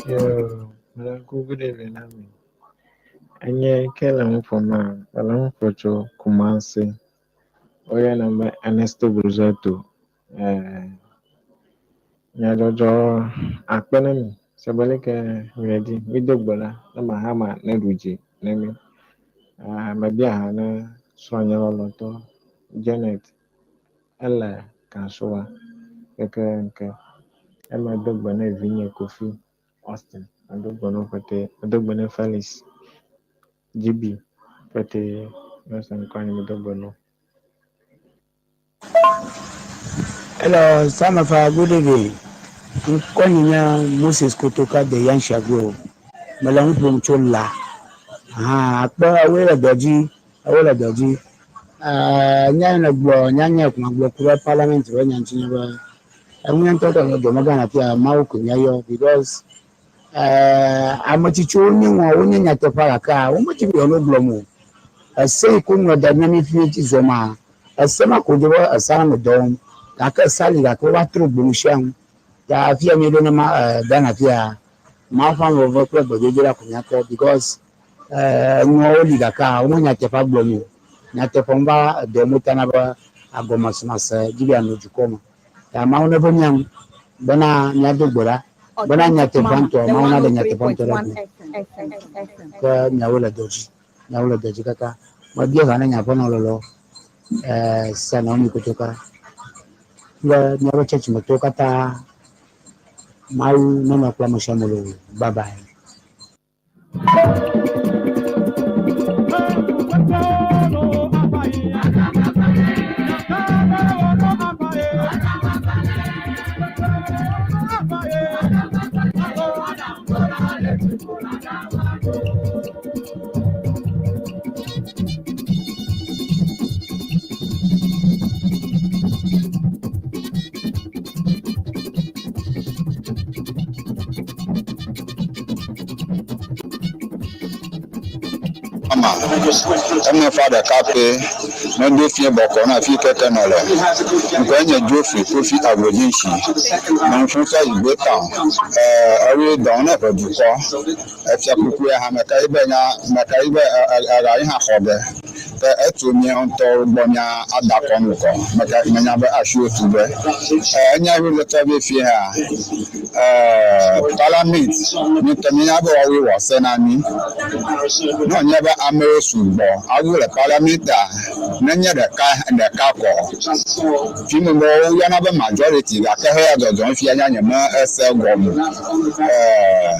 Speaker 10: Yo, Melanku, good evening, Ami. Enye ke le nu ƒom na, mele nu ƒom tso Kumasi. Woyɔnɛ be Ernesto Brusetto. Eh, nyadzɔdzɔ akpe ne mi. Se be leke mile dzi. Mido gbe ɖa ne Mahama neɖu dzi ne mi. Eh, mebia ha ne srɔ̃nye lɔlɔ̃tɔ Janet ele Kasoa kekeake. Eme do gbe ne vinye Kofi Austin. Medo gbe ne wo ƒete. Medo gbe ne Felix GB ƒete. Mese ŋkɔ anyi medo gbe na wo.
Speaker 11: Hello, Samafa, good evening. Ŋkɔnye nye Moses Kotoka de Yanshiagro. Mele nu ƒom tso la. Hã, akpe ewoe le dɔ dzi, ewoe le dɔ dzi. Eh, nya yi nègblɔ, nya nye ko magblɔ ku ɖe parliament ƒe nya ŋuti nye be, enu nye ŋutɔ tɔ le dɔmegã le afia, Mawu koe míayɔ because eh, ame tsitsiwo nye nua, wonye nyateƒea gakea womedi be yewoanɔ gblɔm o. Ese yi ke woŋlɔ da ɖi na mí fi míedzi zɔmaa, ese ma ko dze be esea nanɔ dɔ wɔm gake esea li gake wova trɔ gbo nu sia nu. Ta afia míeɖo ne ma eh, Ghana fia, Mawu ƒe ameveve kple gbedodoɖa ko míakpɔ because eh, enuawo li gakea wome nyateƒea gblɔm o. Nyateƒe meva edɔ wɔm wotana be agɔmesemase dzi be yeanɔ dukɔ me. Ta Mawu neve mía ŋu bena míado gbe ɖa bena
Speaker 1: Authentic
Speaker 11: nyateƒea
Speaker 1: Mama,
Speaker 11: ŋutɔ
Speaker 1: le
Speaker 11: Mawu naɖe nyateƒea ŋutɔ ɖe
Speaker 1: 103.1
Speaker 11: go.
Speaker 1: FM. FM. FM.
Speaker 11: Ke miawo le dɔ dzi, miawo le dɔ dzi kaka. Mebia ha ne nye aƒenɔ lɔlɔ eh, Sista Naomi Kotoka kple míaƒe tsɔtsimetɔwo katã. Mawu nenɔ kple ame sia ame loo. Bye bye.
Speaker 12: Ama emefa ɖeka pɛ medo fie bɔkɔ na fi keke nɔ le. Ŋkɔe nye Geoffrey Kofi Agbodzinsi. Meŋfu tɔ Igbo town. Ɛɛ ewoe dɔn ne ƒe dukɔ. Efiakuku ya hã meka yi be nya meka yi be eɣa yi hã xɔ ge. Ke etu mía ŋutɔwo gbɔ mía ada kɔnu kɔ. Meka menya be asiwo tu be. Enya yi le tɔ be fie hã. Ɛɛ parliament ŋutɔ míenya be woawoe wɔ se na mí. Ne wònye be amewo sugbɔ awu le parliament-a, nenye ɖeka ɖeka kɔ. Fi mi be woyɔna be majority gake heya dzɔdzɔm fia nya nye me ese gɔme. Ɛɛ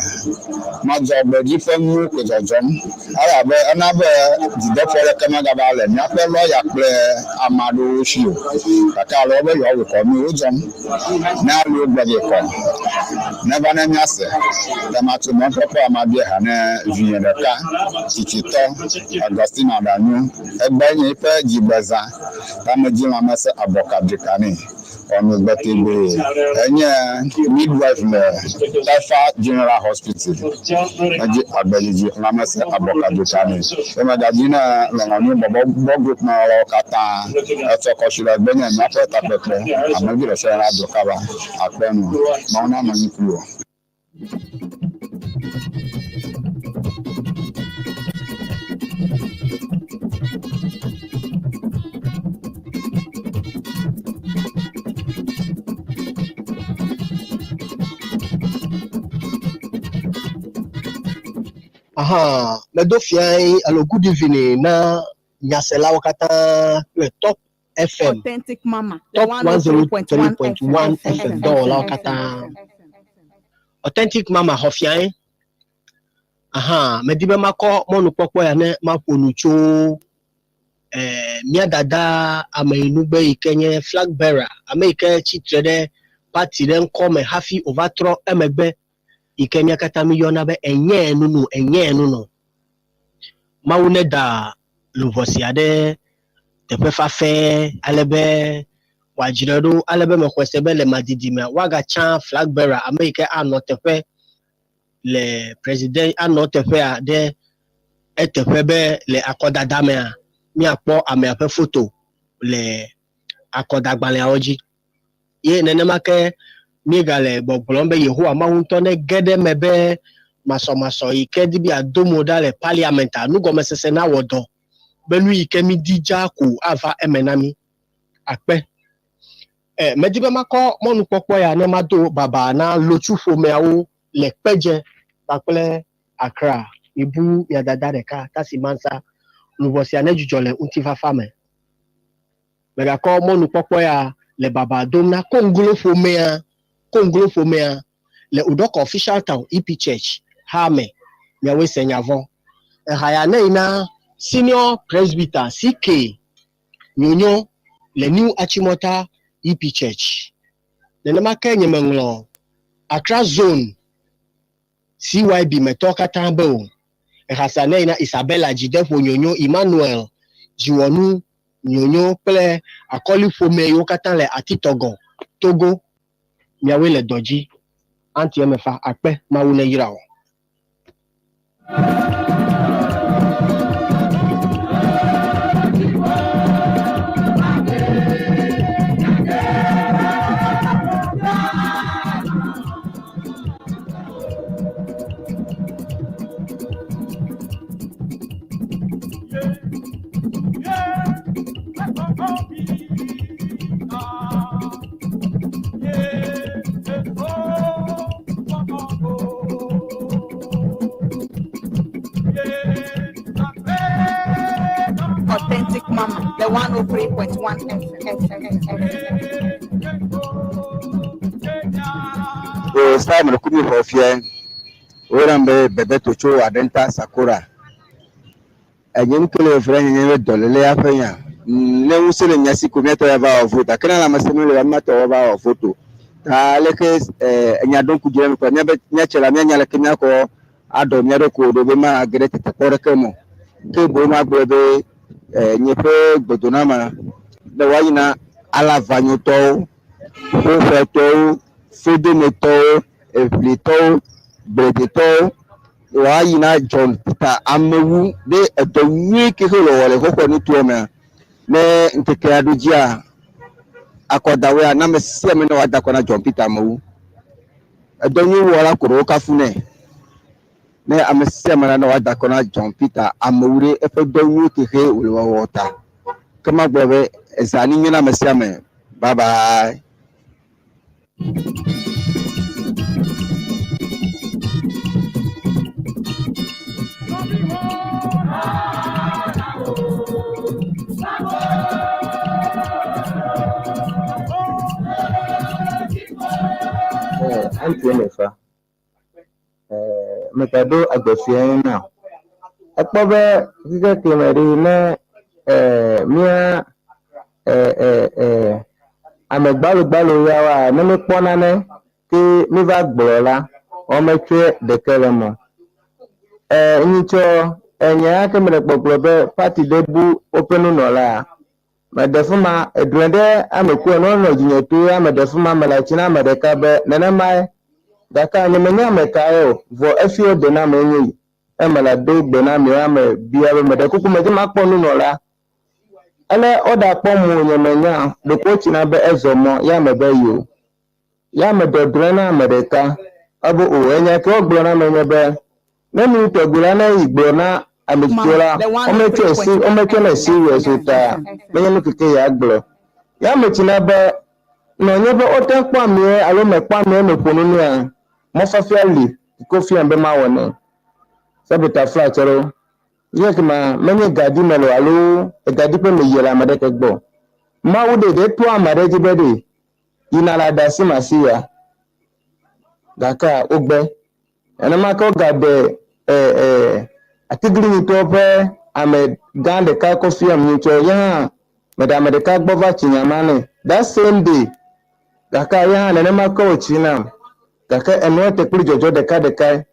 Speaker 12: madzɔgbedzi ƒe nuwo ko dzɔdzɔm elabe ena be dzideƒo aɖeke megava le míaƒe lɔya kple ame aɖewo si o. Gake alo wobe yewoawɔ kɔ nu wodzɔm. Ne alo gblɔ ge kɔ neva ne míase. Ta matu mɔkpɔkpɔ amabia ha ne vinye ɖeka tsitsitɔ Augustina Ɖanyo. Egbe nye eƒe dzigbezã. Ta medzi lãmesẽ abɔka ɖeka nɛ. Ɔnu gbetegbe enye midwife le Taifa General Hospital. Edzi agbedzidzi lãmesẽ abɔkadota nɛ. Ye megadzi ne lɔlɔ̃nu bɔbɔ bɔ group me wɔlawo katã etsɔ kɔsiɖa gbe nye míaƒe takpekpe. Amevi ɖe sia ɖe ado kaba akpe nu. Mawu na nɔ anyi kpli wò.
Speaker 13: Aha, medo fiae alo good evening na nyaselawo katã kple Top FM.
Speaker 1: Authentic Mama, the
Speaker 13: Top
Speaker 1: 103.1
Speaker 13: 103.1 FM dɔwɔlawo katã. Authentic Mama xɔ fiae. Aha, medi be makɔ mɔnukpɔkpɔ ya ne maƒo nu tso eh, mía dada ameyinugbe yi ke nye flag bearer, ame yi ke tsitre ɖe party ɖe ŋkɔ me hafi wòva trɔ emegbe yi ke mía katã míyɔna be enye nunu, enye nunu. Mawu neda luʋɔ sia ɖe teƒe fafɛ ale be wòadzrae ɖo ale be mexɔe se be le madidi mea woagatsa flag bearer ame yi ke anɔ teƒe le president anɔ teƒea ɖe eteƒe be le akɔdada mea míakpɔ amea ƒe foto le akɔdagbalẽawo dzi. Ye nenema ke míegale gbɔgblɔm be Yehowa Mawu ŋutɔ nege ɖe eme be masɔmasɔ yi ke di be yeado mo ɖa le parliamenta nugɔmesese nawɔ dɔ be nu yi ke mídi dzaa ko ava eme na mí. Akpe. E, medi be makɔ mɔnukpɔkpɔ ya ne mado baba na Lotsu ƒomeawo le Kpedze kpakple Accra. Mibu mia dada ɖeka, Tasi Mansa. Luʋɔ sia nedzudzɔ le ŋutifafa me. Megakɔ mɔnukpɔkpɔ ya le baba dom na Konglo ƒomea, Konglo ƒomea le Udɔkɔ Official Town EP Church ha me. Miawoe se nya vɔ. Eha ya ne yi na Senior Presbyter CK Nyonyo le New Achimota EP Church. Nenema ke nye meŋlɔ Accra Zone CYB me tɔwo katã be o. Eha sia ne yi na Isabella Dzideƒo Nyonyo, Emmanuel Dziwɔnu Nyonyo kple Akɔli ƒome yiwo katã le Atitɔgɔ, Togo. Miawoe le dɔ dzi. Auntie Emefa, akpe Mawu neyra wò.
Speaker 1: Authentic Mama, the 103.1 FM.
Speaker 9: O Simon Kumi xɔ fia woyɔna be Bebeto tso Adenta Sakora. Enye nu ke le fia nye be dɔlélea ƒe nya. Ne ŋusẽ le mía si ko míatɔ ya va wɔ vote gake ne lãmesẽ mele o míatɔ va wɔ vote o. Ta aleke enya ɖo ŋku dzi na mi kɔ míabe míatse la míanya leke míakɔ aɖɔ mía ɖokuiwo ɖo be mage ɖe tetekpɔ ɖeke me o. Ke boŋ magblɔ be nye ƒe gbedoname ne woayi na alavanyotɔwo, xoxoetɔwo, sodometɔwo, eʋlitɔwo, gbledetɔwo, woayi na John Peter amewu ɖe edɔ nyui ke xe wòle wɔ le xoxoe nutoa mea. Ne ŋkekea ɖo dzia, akɔdawoea, na ame sia ame ne wòada akɔ na John Peter amewu. Edɔ nyui wɔla ko ɖe wokafu nɛ. Ne ame sia ame la ne wòada akɔ na John Peter amewu ɖe eƒe dɔ nyui ke xe wòle wɔwɔ ta. Ke magblɔ be ezã ni nyui na ame sia ame. Bye bye.
Speaker 14: Auntie Emefa, megaɖo agbefia na o. Ekpɔ be xexe ke me ɖe ne mía ame gbalogbalo yawoa, ne míekpɔ nane ke míva gblɔ la, wometsɔe ɖeke le eme o. Nyitsɔ enya ya ke mele gbɔgblɔ be party ɖe bu woƒe nunɔla.
Speaker 9: Meɖe fi ma, edrɔ̃e ɖe ame ku ene wonɔ dzinye to ya meɖe fi ma mele atsi na ame ɖeka be nenemae. Gake nyemenya ame kae o, vɔ efi wodo na ame nye yi. Eme le do gbe na ame ame bia be meɖe kuku medze makpɔ nunɔla. Ele woɖakpɔ mo nyemenya ɖeko wotsina be ezɔ mɔ ya mebe yi o. Ya me dɔdrɔ̃e na ame ɖeka. Ebe o, enya ke wogblɔ na ame nye be, ne nu tɔgbi la ne yi gblɔ na ame tsitsiwo la, wometsɔe si, wometsɔnɛ serious o ta menye nu keke ya gblɔ. Ya me tsina be, nɔ nye be wote kpɔ ameɛ alo mekpɔ ameɛ meƒo nu nɛa, mɔfiafia li ke wofiam be mawɔ nɛ. Sabita fla tsɔ ɖo. Nye ke ma, menye gadi mele o alo egadiƒe meyie le ame ɖeke gbɔ o. Mawu ɖe ɖe to ame aɖe dzi be ɖe yina le aɖe asi ya gake wogbe. Nenema ke wogaɖe e, e, atiglinyitɔwo ƒe ame gã ɖeka kɔ fiam nyitsɔ ye hã meɖe ame ɖeka gbɔ va tsi nya ma nɛ. That same day gake ye hã nenema ke wòtsi nam. Gake enua te kpli dzɔdzɔ ɖekaɖekae.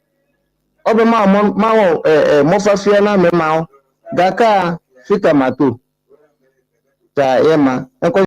Speaker 9: Wobe mawɔ mɔ mawɔ e, e, mɔfiafia na ame mawo gakea fi ka mato? Ta ye ma. Ŋkɔ.